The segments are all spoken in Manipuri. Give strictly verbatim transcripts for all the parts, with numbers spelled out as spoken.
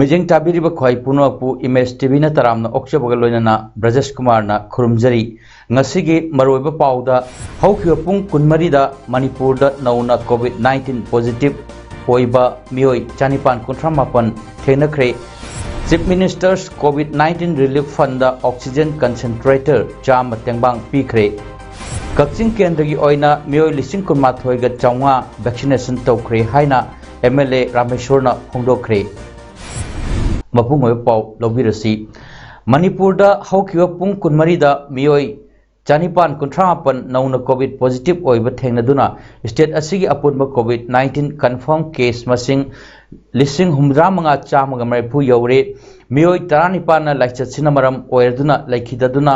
ꯃꯤꯠꯌꯦꯡ ꯇꯥꯕꯤꯔꯤꯕ ꯈ꯭ꯋꯥꯏ ꯄꯨꯝꯅꯃꯛꯄꯨ ꯏꯃꯦꯖ ꯇꯤꯚꯤꯅ ꯇꯔꯥꯝꯅ ꯑꯣꯛꯆꯕꯒ ꯂꯣꯏꯅꯅ ꯕ꯭ꯔꯖꯦꯁ ꯀꯨꯃꯥꯔꯅ ꯈꯨꯔꯨꯝꯖꯔꯤ꯫ ꯉꯁꯤꯒꯤ ꯃꯔꯨꯑꯣꯏꯕ ꯄꯥꯎꯗ, ꯍꯧꯈꯤꯕ ꯄꯨꯡ ꯀꯨꯟꯃꯔꯤꯗ ꯃꯅꯤꯄꯨꯔꯗ ꯅꯧꯅ COVID nineteen positive ꯑꯣꯏꯕ ꯃꯤꯑꯣꯏ ꯆꯥꯅꯤꯄꯥꯟ ꯀꯨꯟꯊ꯭ꯔꯥ ꯃꯥꯄꯟ ꯊꯦꯡꯅꯈ꯭ꯔꯦ꯫ Chief Minister's COVID nineteen Relief Fundꯗ oxygen concentrator ꯆꯥꯝꯃ ꯇꯦꯡꯕꯥꯡ ꯄꯤꯈ꯭ꯔꯦ꯫ ꯀꯛꯆꯤꯡ ꯀꯦꯟꯗ꯭ꯔꯒꯤ ꯑꯣꯏꯅ ꯃꯤꯑꯣꯏ ꯂꯤꯁꯤꯡ ꯀꯨꯟꯃꯥꯊꯣꯏꯒ ꯆꯥꯝꯃꯉꯥ vaccination ꯇꯧꯈ꯭ꯔꯦ ꯍꯥꯏꯅ MLA ꯔꯥꯃꯦꯁꯣꯔꯅ ꯐꯣꯡꯗꯣꯛꯈ꯭ꯔꯦ꯫ ꯃꯄꯨꯡ ꯑꯣꯏꯕ ꯄꯥꯎ ꯂꯧꯕꯤꯔꯁꯤ꯫ ꯃꯅꯤꯄꯨꯔꯗ ꯍꯧꯈꯤꯕ ꯄꯨꯡ ꯀꯨꯟꯃꯔꯤꯗ ꯃꯤꯑꯣꯏ ꯆꯥꯅꯤꯄꯥꯟ ꯀꯨꯟꯊ꯭ꯔꯥ ꯃꯥꯄꯟ ꯅꯧꯅ COVID positive ꯑꯣꯏꯕ ꯊꯦꯡꯅꯗꯨꯅ state ꯑꯁꯤꯒꯤ ꯑꯄꯨꯟꯕ COVID nineteen confirm case ꯃꯁꯤꯡ ꯂꯤꯁꯤꯡ ꯍꯨꯝꯐꯨꯇꯔꯥ ꯃꯉꯥ ꯆꯥꯝꯃꯒ ꯃꯔꯤꯐꯨ ꯌꯧꯔꯦ꯫ ꯃꯤꯑꯣꯏ ꯇꯔꯥꯅꯤꯄꯥꯟꯅ ꯂꯥꯏꯆꯠꯁꯤꯅ ꯃꯔꯝ ꯑꯣꯏꯔꯗꯨꯅ ꯂꯩꯈꯤꯗꯗꯨꯅ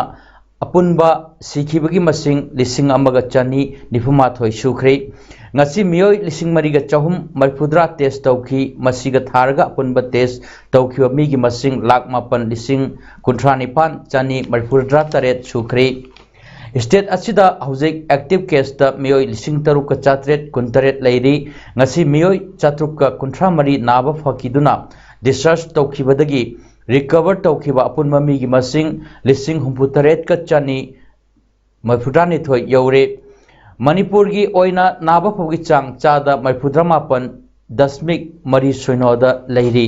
ꯑꯄꯨꯟꯕ ꯁꯤꯈꯤꯕꯒꯤ ꯃꯁꯤꯡ ꯂꯤꯁꯤꯡ ꯑꯃꯒ ꯆꯅꯤ ꯅꯤꯐꯨ ꯃꯥꯊꯣꯏ ꯁꯨꯈ꯭ꯔꯦ꯫ ꯉꯁꯤ ꯃꯤꯑꯣꯏ ꯂꯤꯁꯤꯡ ꯃꯔꯤꯒ ꯆꯍꯨꯝ ꯃꯔꯤꯐꯨꯇꯔꯥ test ꯇꯧꯈꯤ꯫ ꯃꯁꯤꯒ ꯊꯥꯔꯒ ꯑꯄꯨꯟꯕ test ꯇꯧꯈꯤꯕ ꯃꯤꯒꯤ ꯃꯁꯤꯡ ꯂꯥꯈ ꯃꯥꯄꯟ ꯂꯤꯁꯤꯡ ꯀꯨꯟꯊ꯭ꯔꯥ ꯅꯤꯄꯥꯟ ꯆꯅꯤ ꯃꯔꯤꯐꯨꯇꯔꯥ ꯇꯔꯦꯠ ꯁꯨꯈ꯭ꯔꯦ꯫ State ꯑꯁꯤꯗ ꯍꯧꯖꯤꯛ active caseꯇ ꯃꯤꯑꯣꯏ ꯂꯤꯁꯤꯡ ꯇꯔꯨꯛꯀ ꯆꯥꯇ꯭ꯔꯦꯠ ꯀꯨꯟꯇꯔꯦꯠ ꯂꯩꯔꯤ꯫ ꯉꯁꯤ ꯃꯤꯑꯣꯏ ꯆꯥꯇ꯭ꯔꯨꯛꯀ ꯀꯨꯟꯊ꯭ꯔꯥ ꯃꯔꯤ ꯅꯥꯕ ꯐꯈꯤꯗꯨꯅ discharge ꯇꯧꯈꯤꯕꯗꯒꯤ recover ꯇꯧꯈꯤꯕ ꯑꯄꯨꯟꯕ ꯃꯤꯒꯤ ꯃꯁꯤꯡ ꯂꯤꯁꯤꯡ ꯍꯨꯝꯐꯨꯇꯔꯦꯠꯀ ꯆꯅꯤ ꯃꯔꯤꯐꯨꯇꯔꯥꯅꯤꯊꯣꯏ ꯌꯧꯔꯦ꯫ ꯃꯅꯤꯄꯨꯔꯒꯤ ꯑꯣꯏꯅ ꯅꯥꯕ ꯐꯕꯒꯤ ꯆꯥꯡ ꯆꯥꯗ ꯃꯔꯤꯐꯨꯇꯔꯥ ꯃꯥꯄꯟ ꯗꯁꯃꯤꯛ ꯃꯔꯤ ꯁꯤꯅꯣꯗ ꯂꯩꯔꯤ꯫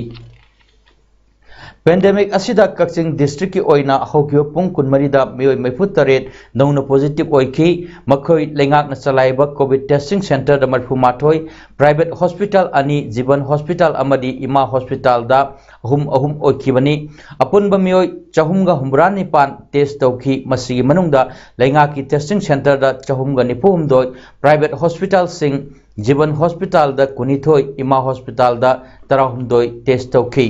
ꯄꯦꯟꯗꯦꯃꯤꯛ ꯑꯁꯤꯗ ꯀꯛꯆꯤꯡ ꯗꯤꯁꯇ꯭ꯔꯤꯛꯀꯤ ꯑꯣꯏꯅ ꯍꯧꯈꯤꯕ ꯄꯨꯡ ꯀꯨꯟꯃꯔꯤꯗ ꯃꯤꯑꯣꯏ ꯃꯔꯤꯐꯨ ꯇꯔꯦꯠ ꯅꯧꯅ ꯄꯣꯖꯤꯇꯤꯚ ꯑꯣꯏꯈꯤ꯫ ꯃꯈꯣꯏ ꯂꯩꯉꯥꯛꯅ ꯆꯂꯥꯏꯕ ꯀꯣꯚꯤꯗ ꯇꯦꯁꯇꯤꯡ ꯁꯦꯟꯇꯔꯗ ꯃꯔꯤꯐꯨ ꯃꯥꯊꯣꯏ, ꯄ꯭ꯔꯥꯏꯚꯦꯠ ꯍꯣꯁꯄꯤꯇꯥꯜ ꯑꯅꯤ, ꯖꯤꯕꯟ ꯍꯣꯁꯄꯤꯇꯥꯜ ꯑꯃꯗꯤ ꯏꯃꯥ ꯍꯣꯁꯄꯤꯇꯥꯜꯗ ꯑꯍꯨꯝ ꯑꯍꯨꯝ ꯑꯣꯏꯈꯤꯕꯅꯤ꯫ ꯑꯄꯨꯟꯕ ꯃꯤꯑꯣꯏ ꯆꯍꯨꯝꯒ ꯍꯨꯝꯐꯨꯇꯔꯥ ꯅꯤꯄꯥꯟ ꯇꯦꯁ ꯇꯧꯈꯤ꯫ ꯃꯁꯤꯒꯤ ꯃꯅꯨꯡꯗ ꯂꯩꯉꯥꯛꯀꯤ ꯇꯦꯁꯇꯤꯡ ꯁꯦꯟꯇꯔꯗ ꯆꯍꯨꯝꯒ ꯅꯤꯐꯨ ꯍꯨꯝꯗꯣꯏ, ꯄ꯭ꯔꯥꯏꯚꯦꯠ ꯍꯣꯁꯄꯤꯇꯥꯜꯁꯤꯡ ꯖꯤꯕꯟ ꯍꯣꯁꯄꯤꯇꯥꯜꯗ ꯀꯨꯟꯅꯤꯊꯣꯏ, ꯏꯃꯥ ꯍꯣꯁꯄꯤꯇꯥꯜꯗ ꯇꯔꯥꯍꯨꯝꯗꯣꯏ ꯇꯦꯁ ꯇꯧꯈꯤ꯫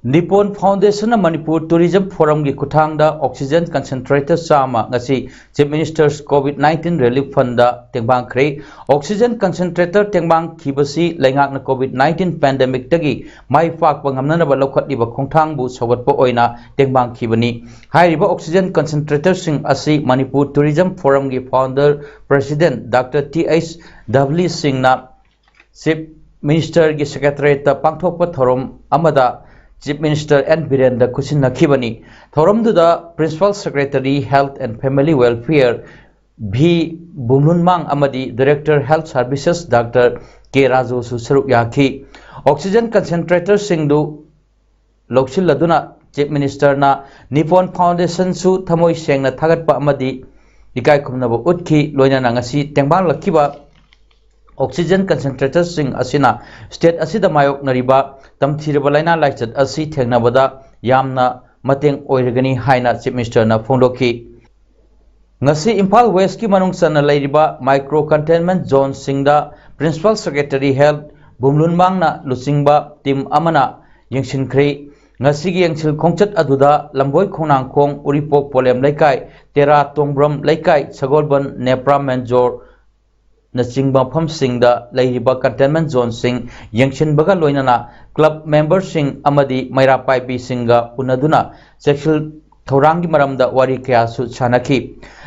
ꯅꯤꯄꯣꯟ ꯐꯥꯎꯟꯗꯦꯁꯟꯅ ꯃꯅꯤꯄꯨꯔ ꯇꯨꯔꯤꯖꯝ ꯐꯣꯔꯝꯒꯤ ꯈꯨꯠꯊꯥꯡꯗ ꯑꯣꯛꯁꯤꯖꯦꯟ ꯀꯟꯁꯦꯟꯇ꯭ꯔꯦꯇꯔ ꯆꯥꯝꯃ ꯉꯁꯤ chief minister's Covid nineteen relief fund ꯇꯦꯡꯕꯥꯡꯈ꯭ꯔꯦ꯫ ꯑꯣꯛꯁꯤꯖꯦꯟ ꯀꯟꯁꯦꯟꯇ꯭ꯔꯦꯇꯔ ꯇꯦꯡꯕꯥꯡꯈꯤꯕꯁꯤ ꯂꯩꯉꯥꯛꯅ ꯀꯣꯚꯤꯗ ꯅꯥꯏꯟꯇꯤꯟ ꯄꯦꯟꯗꯦꯃꯤꯛꯇꯒꯤ ꯃꯥꯏ ꯄꯥꯛꯄ ꯉꯝꯅꯅꯕ ꯂꯧꯈꯠꯂꯤꯕ ꯈꯣꯡꯊꯥꯡꯕꯨ ꯁꯧꯒꯠꯄ ꯑꯣꯏꯅ ꯇꯦꯡꯕꯥꯡꯈꯤꯕꯅꯤ꯫ ꯍꯥꯏꯔꯤꯕ ꯑꯣꯛꯁꯤꯖꯦꯟ ꯀꯟꯁꯦꯟꯇ꯭ꯔꯦꯇꯔꯁꯤꯡ ꯑꯁꯤ ꯃꯅꯤꯄꯨꯔ ꯇꯨꯔꯤꯖꯝ ꯐꯣꯔꯝꯒꯤ founder president doctor T H Dhabali ꯁꯤꯡꯅ ꯆꯤꯐ ꯃꯤꯅꯤꯁꯇꯔꯒꯤ ꯁꯦꯀ꯭ꯔꯦꯇꯔꯤꯌꯦꯠꯇ ꯄꯥꯡꯊꯣꯛꯄ ꯊꯧꯔꯝ ꯑꯃꯗ ꯆꯤꯐ ꯃꯤꯅꯤꯁꯇꯔ ꯑꯦꯟ ꯕꯤꯔꯦꯟꯗ ꯈꯨꯠꯁꯤꯟꯅꯈꯤꯕꯅꯤ꯫ ꯊꯧꯔꯝꯗꯨꯗ principal secretary health and family welfare V Bumlunmang ꯑꯃꯗꯤ director health services doctor K ꯔꯥꯖꯨꯁꯨ ꯁꯔꯨꯛ ꯌꯥꯈꯤ꯫ ꯑꯣꯛꯁꯤꯖꯦꯟ ꯀꯟꯁꯦꯟꯇ꯭ꯔꯦꯇꯔꯁꯤꯡꯗꯨ ꯂꯧꯁꯤꯜꯂꯗꯨꯅ ꯆꯤꯐ ꯃꯤꯅꯤꯁꯇꯔꯅ ꯅꯤꯄꯣꯟ ꯐꯥꯎꯟꯗꯦꯁꯟꯁꯨ ꯊꯃꯣꯏ ꯁꯦꯡꯅ ꯊꯥꯒꯠꯄ ꯑꯃꯗꯤ ꯏꯀꯥꯏ ꯈꯨꯝꯅꯕ ꯎꯠꯈꯤ꯫ ꯂꯣꯏꯅꯅ ꯉꯁꯤ ꯇꯦꯡꯕꯥꯡꯂꯛꯈꯤꯕ ꯑꯣꯛꯁꯤꯖꯦꯟ ꯀꯟꯁꯦꯟꯇ꯭ꯔꯦꯇꯔꯁꯤꯡ ꯑꯁꯤꯅ ꯁ꯭ꯇꯦꯠ ꯑꯁꯤꯗ ꯃꯥꯌꯣꯛꯅꯔꯤꯕ ꯇꯝꯊꯤꯔꯕ ꯂꯥꯏꯅꯥ ꯂꯥꯏꯆꯠ ꯑꯁꯤ ꯊꯦꯡꯅꯕꯗ ꯌꯥꯝꯅ ꯃꯇꯦꯡ ꯑꯣꯏꯔꯒꯅꯤ ꯍꯥꯏꯅ ꯆꯤꯐ ꯃꯤꯅꯤꯁꯇꯔꯅ ꯐꯣꯡꯗꯣꯛꯈꯤ꯫ ꯉꯁꯤ ꯏꯝꯐꯥꯜ ꯋꯦꯁꯀꯤ ꯃꯅꯨꯡ ꯆꯟꯅ ꯂꯩꯔꯤꯕ ꯃꯥꯏꯀ꯭ꯔꯣ ꯀꯟꯇꯦꯟꯃꯦꯟꯠ ꯖꯣꯟꯁꯤꯡꯗ ꯄ꯭ꯔꯤꯟꯁꯤꯄꯥꯜ ꯁꯦꯀ꯭ꯔꯦꯇꯔꯤ ꯍꯦꯜꯊ ꯕꯨꯝꯂꯨꯟꯃꯥꯡꯅ ꯂꯨꯆꯤꯡꯕ ꯇꯤꯝ ꯑꯃꯅ ꯌꯦꯡꯁꯤꯟꯈ꯭ꯔꯦ꯫ ꯉꯁꯤꯒꯤ ꯌꯦꯡꯁꯤꯟ ꯈꯣꯡꯆꯠ ꯑꯗꯨꯗ ꯂꯝꯕꯣꯏ ꯈꯣꯡꯅꯥꯡꯈꯣꯡ, ꯎꯔꯤꯄꯣꯛ ꯄꯣꯂꯦꯝ ꯂꯩꯀꯥꯏ, ꯇꯦꯔꯥ ꯇꯣꯡꯕ꯭ꯔꯝ ꯂꯩꯀꯥꯏ, ꯁꯒꯣꯜꯕꯟ, ꯅꯦꯄ꯭ꯔꯥ ꯃꯦꯟꯖꯣꯔ ꯅꯆꯤꯡꯕ ꯃꯐꯝꯁꯤꯡꯗ ꯂꯩꯔꯤꯕ ꯀꯟꯇꯦꯟꯃꯦꯟꯠ ꯖꯣꯟꯁꯤꯡ ꯌꯦꯡꯁꯤꯟꯕꯒ ꯂꯣꯏꯅꯅ ꯀ꯭ꯂꯕ ꯃꯦꯝꯕꯔꯁꯤꯡ ꯑꯃꯗꯤ ꯃꯩꯔꯥ ꯄꯥꯏꯕꯤꯁꯤꯡꯒ ꯎꯅꯗꯨꯅ ꯆꯦꯛꯁꯤꯜ ꯊꯧꯔꯥꯡꯒꯤ ꯃꯔꯝꯗ ꯋꯥꯔꯤ ꯀꯌꯥꯁꯨ ꯁꯥꯅꯈꯤ꯫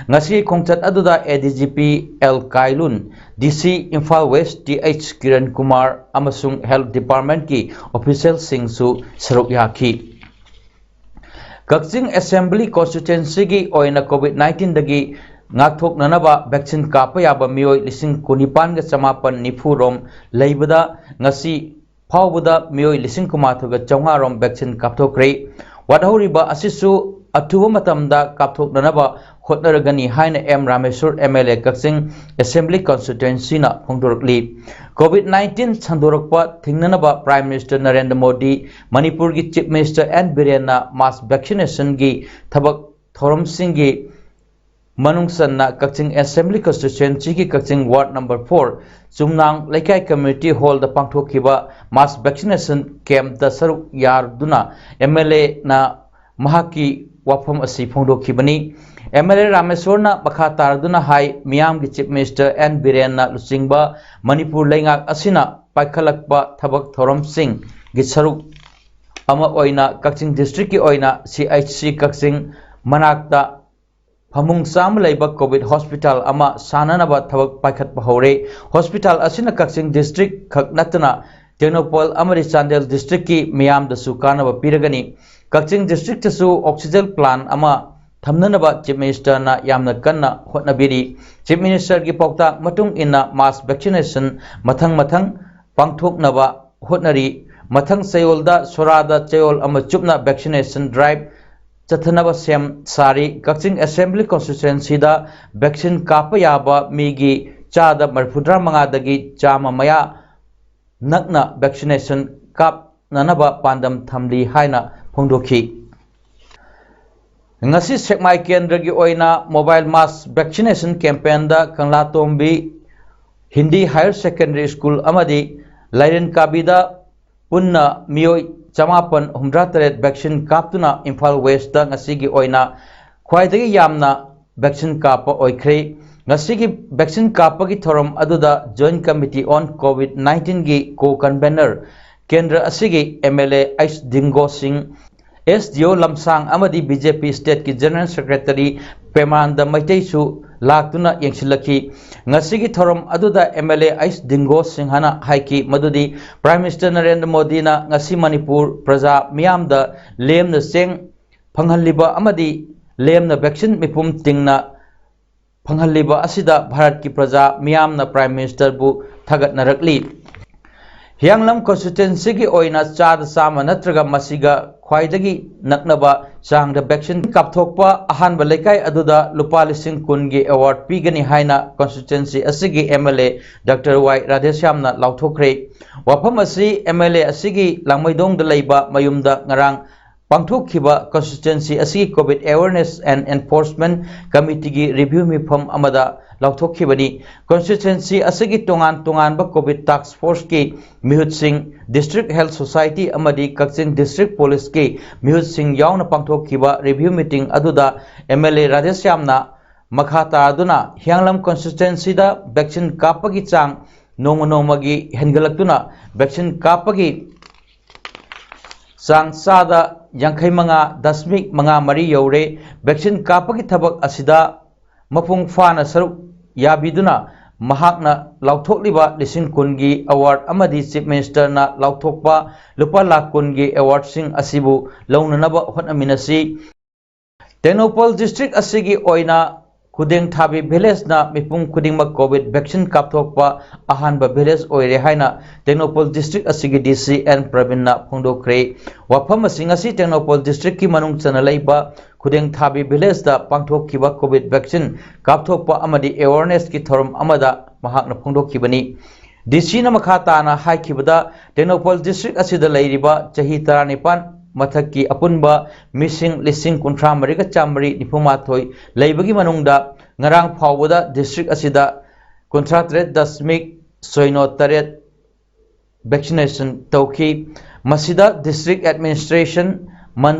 ꯉꯁꯤꯒꯤ ꯈꯣꯡꯆꯠ ꯑꯗꯨꯗ ꯑꯦ D G P L Kailun, D C Imphal west T H Kiran Kumar ꯑꯃꯁꯨꯡ ꯍꯦꯜꯊ ꯗꯤꯄꯥꯔꯠꯃꯦꯟꯠꯀꯤ ꯑꯣꯐꯤꯁꯤꯌꯦꯜꯁꯤꯡꯁꯨ ꯁꯔꯨꯛ ꯌꯥꯈꯤ꯫ ꯀꯛꯆꯤꯡ ꯑꯦꯁꯦꯝꯕ꯭ꯂꯤ ꯀꯣꯟꯁꯇꯤꯇ꯭ꯋꯦꯟꯁꯤꯒꯤ ꯑꯣꯏꯅ ꯀꯣꯚꯤꯗ ꯅꯥꯏꯟꯇꯤꯟꯗꯒꯤ ꯉꯥꯛꯊꯣꯛꯅꯅꯕ ꯚꯦꯛꯁꯤꯟ ꯀꯥꯞꯄ ꯌꯥꯕ ꯃꯤꯑꯣꯏ ꯂꯤꯁꯤꯡ ꯀꯨꯟꯅꯤꯄꯥꯟꯒ ꯆꯃꯥꯄꯟ ꯅꯤꯐꯨ ꯔꯣꯝ ꯂꯩꯕꯗ ꯉꯁꯤ ꯐꯥꯎꯕꯗ ꯃꯤꯑꯣꯏ ꯂꯤꯁꯤꯡ ꯀꯨꯟꯃꯥꯊꯣꯏꯒ ꯆꯥꯝꯃꯉꯥ ꯔꯣꯝ vaccine ꯀꯥꯞꯊꯣꯛꯈ꯭ꯔꯦ꯫ ꯋꯥꯠꯍꯧꯔꯤꯕ ꯑꯁꯤꯁꯨ ꯑꯊꯨꯕ ꯃꯇꯝꯗ ꯀꯥꯞꯊꯣꯛꯅꯅꯕ ꯍꯣꯠꯅꯔꯒꯅꯤ ꯍꯥꯏꯅ ꯑꯦꯝ ꯔꯥꯃꯦꯁꯣꯔ, MLA, ꯀꯛꯆꯤꯡ Assembly Constituencyꯅ ꯐꯣꯡꯗꯣꯔꯛꯂꯤ꯫ COVID nineteen ꯁꯟꯗꯣꯔꯛꯄ ꯊꯤꯡꯅꯅꯕ Prime Minister Narendra Modi, ꯃꯅꯤꯄꯨꯔꯒꯤ Chief Minister ꯑꯦꯟ ꯕꯤꯔꯦꯟꯅ mass vaccinationꯒꯤ ꯊꯕꯛ ꯊꯧꯔꯝꯁꯤꯡꯒꯤ ꯃꯅꯨꯡ ꯆꯟꯅ ꯀꯛꯆꯤꯡ Assembly Constituencyꯒꯤ ꯀꯛꯆꯤꯡ Ward number four ꯆꯨꯝꯅꯥꯡ ꯂꯩꯀꯥꯏ Community Hallꯗ ꯄꯥꯡꯊꯣꯛꯈꯤꯕ mass vaccination campꯇ ꯁꯔꯨꯛ ꯌꯥꯗꯨꯅ MLAꯅ ꯃꯍꯥꯛꯀꯤ ꯋꯥꯐꯝ ꯑꯁꯤ ꯐꯣꯡꯗꯣꯛꯈꯤꯕꯅꯤ꯫ MLA ꯔꯥꯃꯦꯁꯣꯔꯅ ꯃꯈꯥ ꯇꯥꯔꯗꯨꯅ ꯍꯥꯏ, ꯃꯤꯌꯥꯝꯒꯤ Chief Minister ꯑꯦꯟ ꯕꯤꯔꯦꯟꯅ ꯂꯨꯆꯤꯡꯕ ꯃꯅꯤꯄꯨꯔ ꯂꯩꯉꯥꯛ ꯑꯁꯤꯅ ꯄꯥꯏꯈꯠꯂꯛꯄ ꯊꯕꯛ ꯊꯧꯔꯝꯁꯤꯡꯒꯤ ꯁꯔꯨꯛ ꯑꯃ ꯑꯣꯏꯅ ꯀꯛꯆꯤꯡ districtꯀꯤ ꯑꯣꯏꯅ CHC ꯀꯛꯆꯤꯡ ꯃꯅꯥꯛꯇ ꯐꯃꯨꯡ ꯆꯥꯝꯃ ꯂꯩꯕ COVID hospital ꯑꯃ ꯁꯥꯅꯅꯕ ꯊꯕꯛ ꯄꯥꯏꯈꯠꯄ ꯍꯧꯔꯦ꯫ Hospital ꯑꯁꯤꯅ ꯀꯛꯆꯤꯡ district ꯈꯛ ꯅꯠꯇꯅ ꯇꯦꯡꯅꯧꯄꯜ ꯑꯃꯗꯤ ꯆꯥꯟꯗꯦꯜ districtꯀꯤ ꯃꯤꯌꯥꯝꯗꯁꯨ ꯀꯥꯟꯅꯕ ꯄꯤꯔꯒꯅꯤ꯫ ꯀꯛꯆꯤꯡ districtꯇꯁꯨ oxygen plant ꯑꯃ ꯊꯝꯅꯅꯕ Chief Ministerꯅ ꯌꯥꯝꯅ ꯀꯟꯅ ꯍꯣꯠꯅꯕꯤꯔꯤ꯫ Chief Ministerꯒꯤ ꯄꯥꯎꯇꯥꯛ ꯃꯇꯨꯡ ꯏꯟꯅ mass vaccination ꯃꯊꯪ ꯃꯊꯪ ꯄꯥꯡꯊꯣꯛꯅꯕ ꯍꯣꯠꯅꯔꯤ꯫ ꯃꯊꯪ ꯆꯌꯣꯜꯗ ꯁꯣꯔꯥꯗ ꯆꯌꯣꯜ ꯑꯃ ꯆꯨꯞꯅ vaccination drive ꯆꯠꯊꯅꯕ ꯁꯦꯝ ꯁꯥꯔꯤ꯫ ꯀꯛꯆꯤꯡ Assembly Constituencyꯗ vaccine ꯀꯥꯞꯄ ꯌꯥꯕ ꯃꯤꯒꯤ ꯆꯥꯗ ꯃꯔꯤꯐꯨꯇꯔꯥ ꯃꯉꯥꯗꯒꯤ ꯆꯥꯝꯃ ꯃꯌꯥ ꯅꯛꯅ vaccination ꯀꯥꯞꯅꯅꯕ ꯄꯥꯟꯗꯝ ꯊꯝꯂꯤ ꯍꯥꯏꯅ ꯐꯣꯡꯗꯣꯛꯈꯤ꯫ ꯉꯁꯤ ꯁꯦꯛꯃꯥꯏ ꯀꯦꯟꯗ꯭ꯔꯒꯤ ꯑꯣꯏꯅ mobile mass vaccination campaignꯗ ꯀꯪꯂꯥꯇꯣꯝꯕꯤ Hindi Higher Secondary School ꯑꯃꯗꯤ ꯂꯥꯏꯔꯦꯟ ꯀꯥꯕꯤꯗ ꯄꯨꯟꯅ ꯃꯤꯑꯣꯏ ꯆꯃꯥꯄꯟ ꯍꯨꯝꯗ꯭ꯔꯥ ꯇꯔꯦꯠ vaccine ꯀꯥꯞꯇꯨꯅ ꯏꯝꯐꯥꯜ Westꯇ ꯉꯁꯤꯒꯤ ꯑꯣꯏꯅ ꯈ꯭ꯋꯥꯏꯗꯒꯤ ꯌꯥꯝꯅ vaccine ꯀꯥꯞꯄ ꯑꯣꯏꯈ꯭ꯔꯦ꯫ ꯉꯁꯤꯒꯤ vaccine ꯀꯥꯞꯄꯒꯤ ꯊꯧꯔꯝ ꯑꯗꯨꯗ Joint Committee on COVID nineteenꯒꯤ co-convenor, ꯀꯦꯟꯗ꯭ꯔ ꯑꯁꯤꯒꯤ MLA ꯑꯩꯆ ꯗꯤꯡꯒꯣ ꯁꯤꯡ, SDO ꯂꯝꯁꯥꯡ ꯑꯃꯗꯤ BJP stateꯀꯤ General Secretary ꯄ꯭ꯔꯦꯃꯥꯅꯟꯗ ꯃꯩꯇꯩꯁꯨ ꯂꯥꯛꯇꯨꯅ ꯌꯦꯡꯁꯤꯜꯂꯛꯈꯤ꯫ ꯉꯁꯤꯒꯤ ꯊꯧꯔꯝ ꯑꯗꯨꯗ MLA ꯑꯩꯆ ꯗꯤꯡꯒꯣ ꯁꯤꯡꯍꯅ ꯍꯥꯏꯈꯤ ꯃꯗꯨꯗꯤ Prime Minister ꯅꯔꯦꯟꯗ꯭ꯔ ꯃꯣꯗꯤꯅ ꯉꯁꯤ ꯃꯅꯤꯄꯨꯔ ꯄ꯭ꯔꯖꯥ ꯃꯤꯌꯥꯝꯗ ꯂꯦꯝꯅ ꯆꯦꯡ ꯐꯪꯍꯜꯂꯤꯕ ꯑꯃꯗꯤ ꯂꯦꯝꯅ vaccine ꯃꯤꯄꯨꯝ ꯇꯤꯡꯅ ꯐꯪꯍꯜꯂꯤꯕ ꯑꯁꯤꯗ ꯚꯥꯔꯠꯀꯤ ꯄ꯭ꯔꯖꯥ ꯃꯤꯌꯥꯝꯅ Prime Ministerꯕꯨ ꯊꯥꯒꯠꯅꯔꯛꯂꯤ꯫ ꯍꯤꯌꯥꯡꯂꯝ constituencyꯒꯤ ꯑꯣꯏꯅ ꯆꯥꯗ ꯆꯥꯝꯃ ꯅꯠꯇ꯭ꯔꯒ ꯃꯁꯤꯒ ꯈ꯭ꯋꯥꯏꯗꯒꯤ ꯅꯛꯅꯕ ꯆꯥꯡꯗ vaccine ꯀꯥꯞꯊꯣꯛꯄ ꯑꯍꯥꯟꯕ ꯂꯩꯀꯥꯏ ꯑꯗꯨꯗ ꯂꯨꯄꯥ ꯂꯤꯁꯤꯡ ꯀꯨꯟꯒꯤ award ꯄꯤꯒꯅꯤ ꯍꯥꯏꯅ constituency ꯑꯁꯤꯒꯤ MLA Doctor ꯋꯥꯏ ꯔꯥꯙꯦꯁ꯭ꯌꯥꯝꯅ ꯂꯥꯎꯊꯣꯛꯈ꯭ꯔꯦ꯫ ꯋꯥꯐꯝ ꯑꯁꯤ MLA ꯑꯁꯤꯒꯤ ꯂꯥꯡꯃꯩꯗꯣꯡꯗ ꯂꯩꯕ ꯃꯌꯨꯝꯗ ꯉꯔꯥꯡ ꯄꯥꯡꯊꯣꯛꯈꯤꯕ constituency ꯑꯁꯤꯒꯤ COVID Awareness and Enforcement Committeeꯒꯤ review ꯃꯤꯐꯝ ꯑꯃꯗ ꯂꯥꯎꯊꯣꯛꯈꯤꯕꯅꯤ꯫ Constituency ꯑꯁꯤꯒꯤ ꯇꯣꯉꯥꯟ ꯇꯣꯉꯥꯟꯕ COVID task forceꯀꯤ ꯃꯤꯍꯨꯠꯁꯤꯡ, District Health Society ꯑꯃꯗꯤ ꯀꯛꯆꯤꯡ District Policeꯀꯤ ꯃꯤꯍꯨꯠꯁꯤꯡ ꯌꯥꯎꯅ ꯄꯥꯡꯊꯣꯛꯈꯤꯕ review meeting ꯑꯗꯨꯗ MLA ꯔꯥꯙꯦꯁ꯭ꯌꯥꯝꯅ ꯃꯈꯥ ꯇꯥꯗꯨꯅ ꯍꯤꯌꯥꯡꯂꯝ constituencyꯗ vaccine ꯀꯥꯞꯄꯒꯤ ꯆꯥꯡ ꯅꯣꯡꯃ ꯅꯣꯡꯃꯒꯤ ꯍꯦꯟꯒꯠꯂꯛꯇꯨꯅ vaccine ꯀꯥꯞꯄꯒꯤ ꯆꯥꯡ ꯆꯥꯗ ꯌꯥꯡꯈꯩ ꯃꯉꯥ ꯗꯁꯃꯤꯛ ꯃꯉꯥ ꯃꯔꯤ ꯌꯧꯔꯦ꯫ Vaccine ꯀꯥꯞꯄꯒꯤ ꯊꯕꯛ ꯑꯁꯤꯗ ꯃꯄꯨꯡ ꯐꯥꯅ ꯁꯔꯨꯛ ꯌꯥꯕꯤꯗꯨꯅ ꯃꯍꯥꯛꯅ ꯂꯥꯎꯊꯣꯛꯂꯤꯕ ꯂꯤꯁꯤꯡ ꯀꯨꯟꯒꯤ award ꯑꯃꯗꯤ Chief Ministerꯅ ꯂꯥꯎꯊꯣꯛꯄ ꯂꯨꯄꯥ ꯂꯥꯈ ꯀꯨꯟꯒꯤ awardꯁꯤꯡ ꯑꯁꯤꯕꯨ ꯂꯧꯅꯅꯕ ꯍꯣꯠꯅꯃꯤꯟꯅꯁꯤ꯫ ꯇꯦꯡꯅꯧꯄꯜ district ꯑꯁꯤꯒꯤ ꯑꯣꯏꯅ ꯈꯨꯗꯦꯡꯊꯥꯕꯤ villageꯅ ꯃꯤꯄꯨꯝ ꯈꯨꯗꯤꯡꯃꯛ COVID vaccine ꯀꯥꯞꯊꯣꯛꯄ ꯑꯍꯥꯟꯕ village ꯑꯣꯏꯔꯦ ꯍꯥꯏꯅ ꯇꯦꯡꯅꯧꯄꯜ district ꯑꯁꯤꯒꯤ DC ꯑꯦꯟ ꯄ꯭ꯔꯕꯤꯟꯅ ꯐꯣꯡꯗꯣꯛꯈ꯭ꯔꯦ꯫ ꯋꯥꯐꯝ ꯑꯁꯤ ꯉꯁꯤ ꯇꯦꯡꯅꯧꯄꯜ districtꯀꯤ ꯃꯅꯨꯡ ꯆꯟꯅ ꯂꯩꯕ ꯈꯨꯗꯦꯡꯊꯥꯕꯤ villageꯇ ꯄꯥꯡꯊꯣꯛꯈꯤꯕ COVID vaccine ꯀꯥꯞꯊꯣꯛꯄ ꯑꯃꯗꯤ awarenessꯀꯤ ꯊꯧꯔꯝ ꯑꯃꯗ ꯃꯍꯥꯛꯅ ꯐꯣꯡꯗꯣꯛꯈꯤꯕꯅꯤ꯫ DCꯅ ꯃꯈꯥ ꯇꯥꯅ ꯍꯥꯏꯈꯤꯕꯗ, ꯇꯦꯡꯅꯧꯄꯜ district ꯑꯁꯤꯗ ꯂꯩꯔꯤꯕ ꯆꯍꯤ ꯇꯔꯥꯅꯤꯄꯥꯟ ꯃꯊꯛꯀꯤ ꯑꯄꯨꯟꯕ ꯃꯤꯁꯤꯡ ꯂꯤꯁꯤꯡ ꯀꯨꯟꯊ꯭ꯔꯥ ꯃꯔꯤꯒ ꯆꯥꯝꯃꯔꯤ ꯅꯤꯐꯨ ꯃꯥꯊꯣꯏ ꯂꯩꯕꯒꯤ ꯃꯅꯨꯡꯗ ꯉꯔꯥꯡ ꯐꯥꯎꯕꯗ district ꯑꯁꯤꯗ ꯀꯨꯟꯊ꯭ꯔꯥ ꯇꯔꯦꯠ ꯗꯁꯃꯤꯛ ꯁꯣꯏꯅꯣ ꯇꯔꯦꯠ vaccination ꯇꯧꯈꯤ꯫ ꯃꯁꯤꯗ district administration,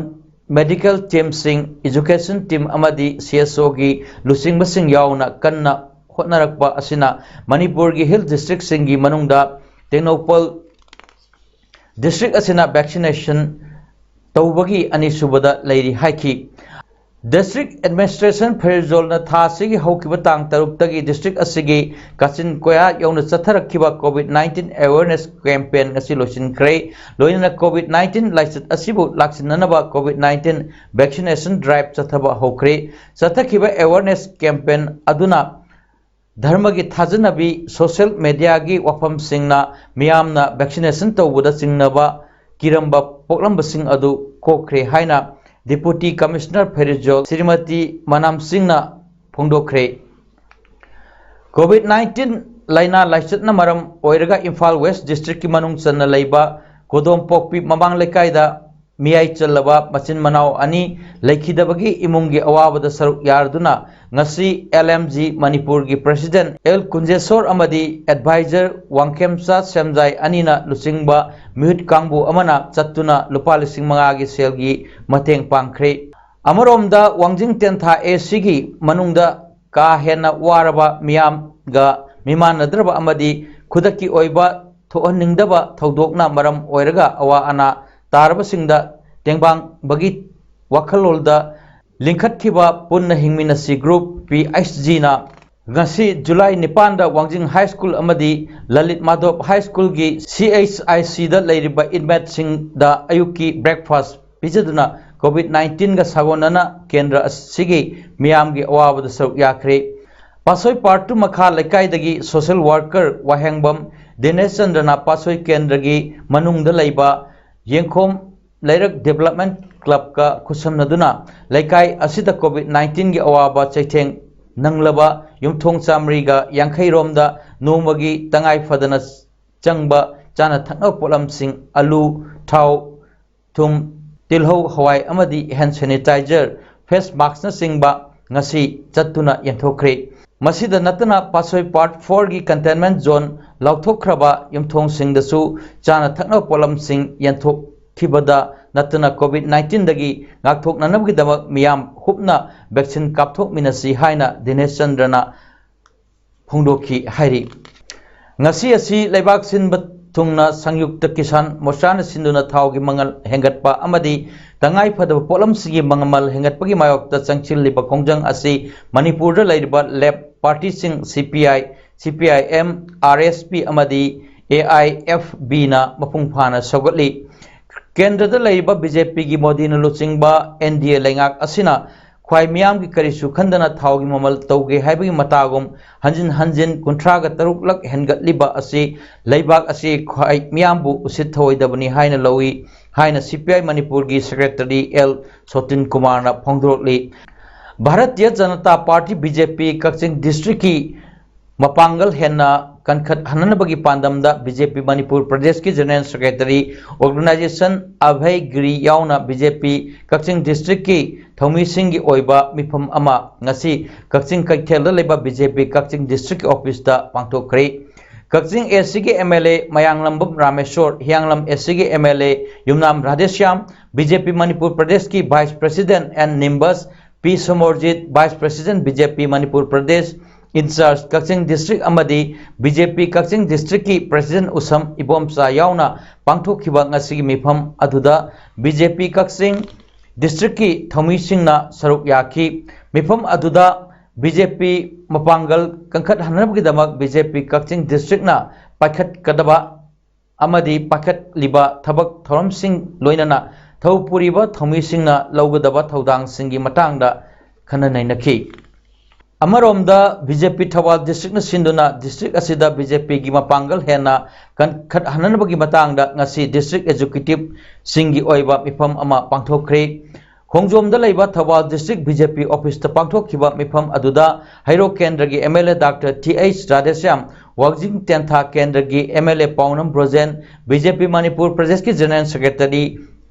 medical teamꯁꯤꯡ, education team ꯑꯃꯗꯤ CSOꯒꯤ ꯂꯨꯆꯤꯡꯕꯁꯤꯡ ꯌꯥꯎꯅ ꯀꯟꯅ ꯍꯣꯠꯅꯔꯛꯄ ꯑꯁꯤꯅ ꯃꯅꯤꯄꯨꯔꯒꯤ hill districtꯁꯤꯡꯒꯤ ꯃꯅꯨꯡꯗ ꯇꯦꯡꯅꯧꯄꯜ district ꯑꯁꯤꯅ vaccination ꯇꯧꯕꯒꯤ ꯑꯅꯤꯁꯨꯕꯗ ꯂꯩꯔꯤ ꯍꯥꯏꯈꯤ꯫ District administration ꯐꯩꯔꯖꯣꯜꯅ ꯊꯥ ꯑꯁꯤꯒꯤ ꯍꯧꯈꯤꯕ ꯇꯥꯡ ꯇꯔꯨꯛꯇꯒꯤ district ꯑꯁꯤꯒꯤ ꯀꯥꯆꯤꯟ ꯀꯣꯌꯥ ꯌꯧꯅ ꯆꯠꯊꯔꯛꯈꯤꯕ COVID nineteen awareness campaign ꯑꯁꯤ ꯂꯣꯏꯁꯤꯟꯈ꯭ꯔꯦ꯫ ꯂꯣꯏꯅꯅ COVID nineteen ꯂꯥꯏꯆꯠ ꯑꯁꯤꯕꯨ ꯂꯥꯛꯁꯤꯟꯅꯅꯕ COVID nineteen vaccination drive ꯆꯠꯊꯕ ꯍꯧꯈ꯭ꯔꯦ꯫ ꯆꯠꯊꯈꯤꯕ awareness campaign ꯑꯗꯨꯅ ꯙꯔꯃꯒꯤ ꯊꯥꯖꯅꯕꯤ, ꯁꯣꯁꯤꯌꯦꯜ ꯃꯦꯗꯤꯌꯥꯒꯤ ꯋꯥꯐꯝꯁꯤꯡꯅ ꯃꯤꯌꯥꯝꯅ ꯚꯦꯛꯁꯤꯅꯦꯁꯟ ꯇꯧꯕꯗ ꯆꯤꯡꯅꯕ ꯀꯤꯔꯝꯕ ꯄꯣꯛꯂꯝꯕꯁꯤꯡ ꯑꯗꯨ ꯀꯣꯛꯈ꯭ꯔꯦ ꯍꯥꯏꯅ ꯗꯤꯄꯨꯇꯤ ꯀꯃꯤꯁꯅꯔ ꯐꯦꯔꯤꯖꯣꯜ ꯁ꯭ꯔꯤꯃꯇꯤ ꯃꯅꯥꯝ ꯁꯤꯡꯅ ꯐꯣꯡꯗꯣꯛꯈ꯭ꯔꯦ꯫ ꯀꯣꯚꯤꯗ ꯅꯥꯏꯟꯇꯤꯟ ꯂꯥꯏꯅꯥ ꯂꯥꯏꯆꯠꯅ ꯃꯔꯝ ꯑꯣꯏꯔꯒ ꯏꯝꯐꯥꯜ ꯋꯦꯁ ꯗꯤꯁꯇ꯭ꯔꯤꯛꯀꯤ ꯃꯅꯨꯡ ꯆꯟꯅ ꯂꯩꯕ ꯀꯣꯗꯣꯝꯄꯣꯛꯄꯤ ꯃꯃꯥꯡ ꯂꯩꯀꯥꯏꯗ ꯃꯤꯌꯥꯏ ꯆꯜꯂꯕ ꯃꯆꯤꯟ ꯃꯅꯥꯎ ꯑꯅꯤ ꯂꯩꯈꯤꯗꯕꯒꯤ ꯏꯃꯨꯡꯒꯤ ꯑꯋꯥꯕꯗ ꯁꯔꯨꯛ ꯌꯥꯗꯨꯅ ꯉꯁꯤ ꯑꯦꯜ ꯑꯦꯝ ꯖꯤ ꯃꯅꯤꯄꯨꯔꯒꯤ ꯄ꯭ꯔꯦꯁꯤꯗꯦꯟꯠ ꯑꯦꯜ ꯀꯨꯟꯖꯦꯁꯣꯔ ꯑꯃꯗꯤ ꯑꯦꯗꯚꯥꯏꯖꯔ ꯋꯥꯡꯈꯦꯝꯆꯥ ꯁꯦꯝꯖꯥꯏ ꯑꯅꯤꯅ ꯂꯨꯆꯤꯡꯕ ꯃꯤꯍꯨꯠ ꯀꯥꯡꯕꯨ ꯑꯃꯅ ꯆꯠꯇꯨꯅ ꯂꯨꯄꯥ ꯂꯤꯁꯤꯡ ꯃꯉꯥꯒꯤ ꯁꯦꯜꯒꯤ ꯃꯇꯦꯡ ꯄꯥꯡꯈ꯭ꯔꯦ꯫ ꯑꯃꯔꯣꯝꯗ, ꯋꯥꯡꯖꯤꯡ ꯇꯦꯟꯊꯥ ꯑꯦ ꯁꯤꯒꯤ ꯃꯅꯨꯡꯗ ꯀꯥ ꯍꯦꯟꯅ ꯋꯥꯔꯕ ꯃꯤꯌꯥꯝꯒ ꯃꯤꯃꯥꯟꯅꯗ꯭ꯔꯕ ꯑꯃꯗꯤ ꯈꯨꯗꯛꯀꯤ ꯑꯣꯏꯕ ꯊꯣꯛꯍꯟꯅꯤꯡꯗꯕ ꯊꯧꯗꯣꯛꯅ ꯃꯔꯝ ꯑꯣꯏꯔꯒ ꯑꯋꯥ ꯑꯅꯥ ꯇꯥꯔꯕꯁꯤꯡꯗ ꯇꯦꯡꯕꯥꯡꯕꯒꯤ ꯋꯥꯈꯜꯂꯣꯟꯗ ꯂꯤꯡꯈꯠꯈꯤꯕ ꯄꯨꯟꯅ ꯍꯤꯡꯃꯤꯟꯅꯁꯤ ꯒ꯭ꯔꯨꯞ, ꯄꯤ ꯑꯩꯆ ꯖꯤꯅ ꯉꯁꯤ ꯖꯨꯂꯥꯏ ꯅꯤꯄꯥꯟꯗ ꯋꯥꯡꯖꯤꯡ ꯍꯥꯏ ꯁ꯭ꯀꯨꯜ ꯑꯃꯗꯤ ꯂꯂꯤꯠ ꯃꯥꯙꯣꯞ ꯍꯥꯏ ꯁ꯭ꯀꯨꯜꯒꯤ ꯁꯤ ꯑꯩꯆ ꯑꯥꯏ ꯁꯤꯗ ꯂꯩꯔꯤꯕ ꯏꯟꯃꯦꯠꯁꯤꯡꯗ ꯑꯌꯨꯛꯀꯤ ꯕ꯭ꯔꯦꯛꯐꯥꯁ ꯄꯤꯖꯗꯨꯅ ꯀꯣꯚꯤꯗ ꯅꯥꯏꯟꯇꯤꯟꯒ ꯁꯥꯒꯣꯟꯅꯅ ꯀꯦꯟꯗ꯭ꯔ ꯑꯁꯤꯒꯤ ꯃꯤꯌꯥꯝꯒꯤ ꯑꯋꯥꯕꯗ ꯁꯔꯨꯛ ꯌꯥꯈ꯭ꯔꯦ꯫ ꯄꯥꯠꯁꯣꯏ ꯄꯥꯔꯠ ꯇꯨ ꯃꯈꯥ ꯂꯩꯀꯥꯏꯗꯒꯤ ꯁꯣꯁꯤꯌꯦꯜ ꯋꯥꯔꯀꯔ ꯋꯥꯍꯦꯡꯕꯝ ꯗꯤꯅꯦꯁ ꯆꯟꯗ꯭ꯔꯅ ꯄꯥꯠꯁꯣꯏ ꯀꯦꯟꯗ꯭ꯔꯒꯤ ꯃꯅꯨꯡꯗ ꯂꯩꯕ ꯌꯦꯡꯈꯣꯝ ꯂꯩꯔꯛ ꯗꯤꯕꯦꯂꯞꯃꯦꯟ ꯀ꯭ꯂꯕꯀ ꯈꯨꯠꯁꯝꯅꯗꯨꯅ ꯂꯩꯀꯥꯏ ꯑꯁꯤꯗ ꯀꯣꯚꯤꯗ ꯅꯥꯏꯟꯇꯤꯟꯒꯤ ꯑꯋꯥꯕ ꯆꯩꯊꯦꯡ ꯅꯪꯂꯕ ꯌꯨꯝꯊꯣꯡ ꯆꯥꯃꯔꯤꯒ ꯌꯥꯡꯈꯩ ꯔꯣꯝꯗ ꯅꯣꯡꯃꯒꯤ ꯇꯉꯥꯏ ꯐꯗꯅ ꯆꯪꯕ ꯆꯥꯅ ꯊꯛꯅꯕ ꯄꯣꯠꯂꯝꯁꯤꯡ, ꯑꯂꯨ, ꯊꯥꯎ, ꯊꯨꯝ, ꯇꯤꯜꯍꯧ, ꯍꯋꯥꯏ ꯑꯃꯗꯤ ꯍꯦꯟ ꯁꯦꯅꯤꯇꯥꯏꯖꯔ, ꯐꯦꯁ ꯃꯥꯛꯁꯅꯆꯤꯡꯕ ꯉꯁꯤ ꯆꯠꯇꯨꯅ ꯌꯦꯟꯊꯣꯛꯈ꯭ꯔꯦ꯫ ꯃꯁꯤꯗ ꯅꯠꯇꯅ ꯄꯥꯠꯁꯣꯏ ꯄꯥꯔꯠ ꯐꯣꯔꯒꯤ ꯀꯟꯇꯦꯟꯃꯦꯟ ꯖꯣꯟ ꯂꯥꯎꯊꯣꯛꯈ꯭ꯔꯕ ꯌꯨꯝꯊꯣꯡꯁꯤꯡꯗꯁꯨ ꯆꯥꯅ ꯊꯛꯅꯕ ꯄꯣꯠꯂꯝꯁꯤꯡ ꯌꯦꯟꯊꯣꯛꯈꯤꯕꯗ ꯅꯠꯇꯅ ꯀꯣꯚꯤꯗ ꯅꯥꯏꯟꯇꯤꯟꯗꯒꯤ ꯉꯥꯛꯊꯣꯛꯅꯅꯕꯒꯤꯗꯃꯛ ꯃꯤꯌꯥꯝ ꯍꯨꯞꯅ ꯚꯦꯛꯁꯤꯟ ꯀꯥꯞꯊꯣꯛꯃꯤꯟꯅꯁꯤ ꯍꯥꯏꯅ ꯗꯤꯅꯦꯁ ꯆꯟꯗ꯭ꯔꯅ ꯐꯣꯡꯗꯣꯛꯈꯤ ꯍꯥꯏꯔꯤ꯫ ꯉꯁꯤ ꯑꯁꯤ ꯂꯩꯕꯥꯛ ꯁꯤꯟꯕ ꯊꯨꯡꯅ ꯁꯪꯌꯨꯛꯇ ꯀꯤꯁꯥꯟ ꯃꯣꯔꯆꯥꯅ ꯁꯤꯟꯗꯨꯅ ꯊꯥꯎꯒꯤ ꯃꯃꯜ ꯍꯦꯟꯒꯠꯄ ꯑꯃꯗꯤ ꯇꯉꯥꯏ ꯐꯗꯕ ꯄꯣꯠꯂꯝꯁꯤꯡꯒꯤ ꯃꯃꯜ ꯍꯦꯟꯒꯠꯄꯒꯤ ꯃꯥꯌꯣꯛꯇ ꯆꯪꯁꯤꯜꯂꯤꯕ ꯈꯣꯡꯖꯪ ꯑꯁꯤ ꯃꯅꯤꯄꯨꯔꯗ ꯂꯩꯔꯤꯕ ꯂꯦꯞ ꯄꯥꯔꯇꯤꯁꯤꯡ ꯁꯤ ꯄꯤ ꯑꯥꯏ, ꯁꯤ P I M, R S P ꯑꯃꯗꯤ ꯑꯦ ꯑꯥꯏ ꯑꯦꯐ ꯕꯤꯅ ꯃꯄꯨꯡ ꯐꯥꯅ ꯁꯧꯒꯠꯂꯤ꯫ ꯀꯦꯟꯗ꯭ꯔꯗ ꯂꯩꯔꯤꯕ ꯕꯤ ꯖꯦ ꯄꯤꯒꯤ ꯃꯣꯗꯤꯅ ꯂꯨꯆꯤꯡꯕ ꯑꯦꯟ ꯗꯤ ꯑꯦ ꯂꯩꯉꯥꯛ ꯑꯁꯤꯅ ꯈ꯭ꯋꯥꯏ ꯃꯤꯌꯥꯝꯒꯤ ꯀꯔꯤꯁꯨ ꯈꯟꯗꯅ ꯊꯥꯎꯒꯤ ꯃꯃꯜ ꯇꯧꯒꯦ ꯍꯥꯏꯕꯒꯤ ꯃꯇꯥꯒꯨꯝ ꯍꯟꯖꯤꯟ ꯍꯟꯖꯤꯟ ꯀꯨꯟꯊ꯭ꯔꯥꯒ ꯇꯔꯨꯛꯂꯛ ꯍꯦꯟꯒꯠꯂꯤꯕ ꯑꯁꯤ ꯂꯩꯕꯥꯛ ꯑꯁꯤ ꯈ꯭ꯋꯥꯏ ꯃꯤꯌꯥꯝꯕꯨ ꯎꯁꯤꯠ ꯊꯑꯣꯏꯗꯕꯅꯤ ꯍꯥꯏꯅ ꯂꯧꯏ ꯍꯥꯏꯅ ꯁꯤ ꯄꯤ ꯑꯥꯏ ꯃꯅꯤꯄꯨꯔꯒꯤ ꯁꯦꯀ꯭ꯔꯦꯇꯔꯤ ꯑꯦꯜ ꯁꯣꯇꯤꯟ ꯀꯨꯃꯥꯔꯅ ꯐꯣꯡꯗꯣꯔꯛꯂꯤ꯫ Bharatiya Janata party, B J P, Kakching ꯗꯤꯁꯇ꯭ꯔꯤꯛꯀꯤ ꯃꯄꯥꯡꯒꯜ ꯍꯦꯟꯅ ꯀꯟꯈꯠꯍꯟꯅꯕꯒꯤ ꯄꯥꯟꯗꯝꯗ ꯕꯤ ꯖꯦ ꯄꯤ ꯃꯅꯤꯄꯨꯔ ꯄ꯭ꯔꯗꯦꯁꯀꯤ ꯖꯦꯅꯔꯦꯜ ꯁꯦꯀ꯭ꯔꯦꯇꯔꯤ ꯑꯣꯔꯒꯅꯥꯏꯖꯦꯁꯟ ꯑꯚꯩ ꯒꯤꯔꯤ ꯌꯥꯎꯅ ꯕꯤ ꯖꯦ ꯄꯤ ꯀꯛꯆꯤꯡ ꯗꯤꯁꯇ꯭ꯔꯤꯛꯀꯤ ꯊꯧꯃꯤꯁꯤꯡꯒꯤ ꯑꯣꯏꯕ ꯃꯤꯐꯝ ꯑꯃ ꯉꯁꯤ ꯀꯛꯆꯤꯡ ꯀꯩꯊꯦꯜꯗ ꯂꯩꯕ ꯕꯤ ꯖꯦ ꯄꯤ ꯀꯛꯆꯤꯡ ꯗꯤꯁꯇ꯭ꯔꯤꯛꯀꯤ ꯑꯣꯐꯤꯁꯇ ꯄꯥꯡꯊꯣꯛꯈ꯭ꯔꯦ꯫ ꯀꯛꯆꯤꯡ ꯑꯦ ꯁꯤꯒꯤ M L A Mayanglambam Rameshwor, Hiyanglam A ꯁꯤꯒꯤ M L A Yumnam Radheshyam, B J P Manipur ꯄ꯭ꯔꯗꯦꯁꯀꯤ vice president N Nimbus, P Somorjit, vice president B J P Manipur Pradesh, incharge Kakching district ꯑꯃꯗꯤ ꯕꯤ ꯖꯦ ꯄꯤ ꯀꯛꯆꯤꯡ ꯗꯤꯁꯇ꯭ꯔꯤꯛꯀꯤ ꯄ꯭ꯔꯦꯁꯤꯗꯦꯟꯠ ꯎꯁꯝ ꯏꯕꯣꯝꯆꯥ ꯌꯥꯎꯅ ꯄꯥꯡꯊꯣꯛꯈꯤꯕ ꯉꯁꯤꯒꯤ ꯃꯤꯐꯝ ꯑꯗꯨꯗ ꯕꯤ ꯖꯦ ꯄꯤ ꯀꯛꯆꯤꯡ ꯗꯤꯁꯇ꯭ꯔꯤꯛꯀꯤ ꯊꯧꯃꯤꯁꯤꯡꯅ ꯁꯔꯨꯛ ꯌꯥꯈꯤ꯫ ꯃꯤꯐꯝ ꯑꯗꯨꯗ ꯕꯤ ꯖꯦ ꯄꯤ ꯃꯄꯥꯡꯒꯜ ꯀꯟꯈꯠꯍꯟꯅꯕꯒꯤꯗꯃꯛ ꯕꯤ ꯖꯦ ꯄꯤ ꯀꯛꯆꯤꯡ ꯗꯤꯁꯇ꯭ꯔꯤꯛꯅ ꯄꯥꯏꯈꯠꯀꯗꯕ ꯑꯃꯗꯤ ꯄꯥꯏꯈꯠꯂꯤꯕ ꯊꯕꯛ ꯊꯧꯔꯝꯁꯤꯡ ꯂꯣꯏꯅꯅ ꯊꯧ ꯄꯨꯔꯤꯕ ꯊꯧꯃꯤꯁꯤꯡꯅ ꯂꯧꯒꯗꯕ ꯊꯧꯗꯥꯡꯁꯤꯡꯒꯤ ꯃꯇꯥꯡꯗ ꯈꯟꯅ ꯅꯩꯅꯈꯤ꯫ ꯑꯃꯔꯣꯝꯗ, ꯕꯤ ꯖꯦ ꯄꯤ ꯊꯧꯕꯥꯜ ꯗꯤꯁꯇ꯭ꯔꯤꯛꯅ ꯁꯤꯟꯗꯨꯅ ꯗꯤꯁꯇ꯭ꯔꯤꯛ ꯑꯁꯤꯗ ꯕꯤ ꯖꯦ ꯄꯤꯒꯤ ꯃꯄꯥꯡꯒꯜ ꯍꯦꯟꯅ ꯀꯟꯈꯠꯍꯟꯅꯕꯒꯤ ꯃꯇꯥꯡꯗ ꯉꯁꯤ ꯗꯤꯁꯇ꯭ꯔꯤꯛ ꯑꯦꯛꯖꯤꯀ꯭ꯌꯨꯇꯤꯕꯁꯤꯡꯒꯤ ꯑꯣꯏꯕ ꯃꯤꯐꯝ ꯑꯃ ꯄꯥꯡꯊꯣꯛꯈ꯭ꯔꯦ꯫ ꯈꯣꯡꯖꯣꯝꯗ ꯂꯩꯕ Thoubal district B J P ꯑꯣꯐꯤꯁꯇ ꯄꯥꯡꯊꯣꯛꯈꯤꯕ ꯃꯤꯐꯝ ꯑꯗꯨꯗ ꯍꯩꯔꯣꯛ ꯀꯦꯟꯗ꯭ꯔꯒꯤ M L A doctor T H Radheshyam, Wangjing Tentha ꯀꯦꯟꯗ꯭ꯔꯒꯤ M L A Paonam Brojen, B J P Manipur ꯄ꯭ꯔꯗꯦꯁꯀꯤ general secretary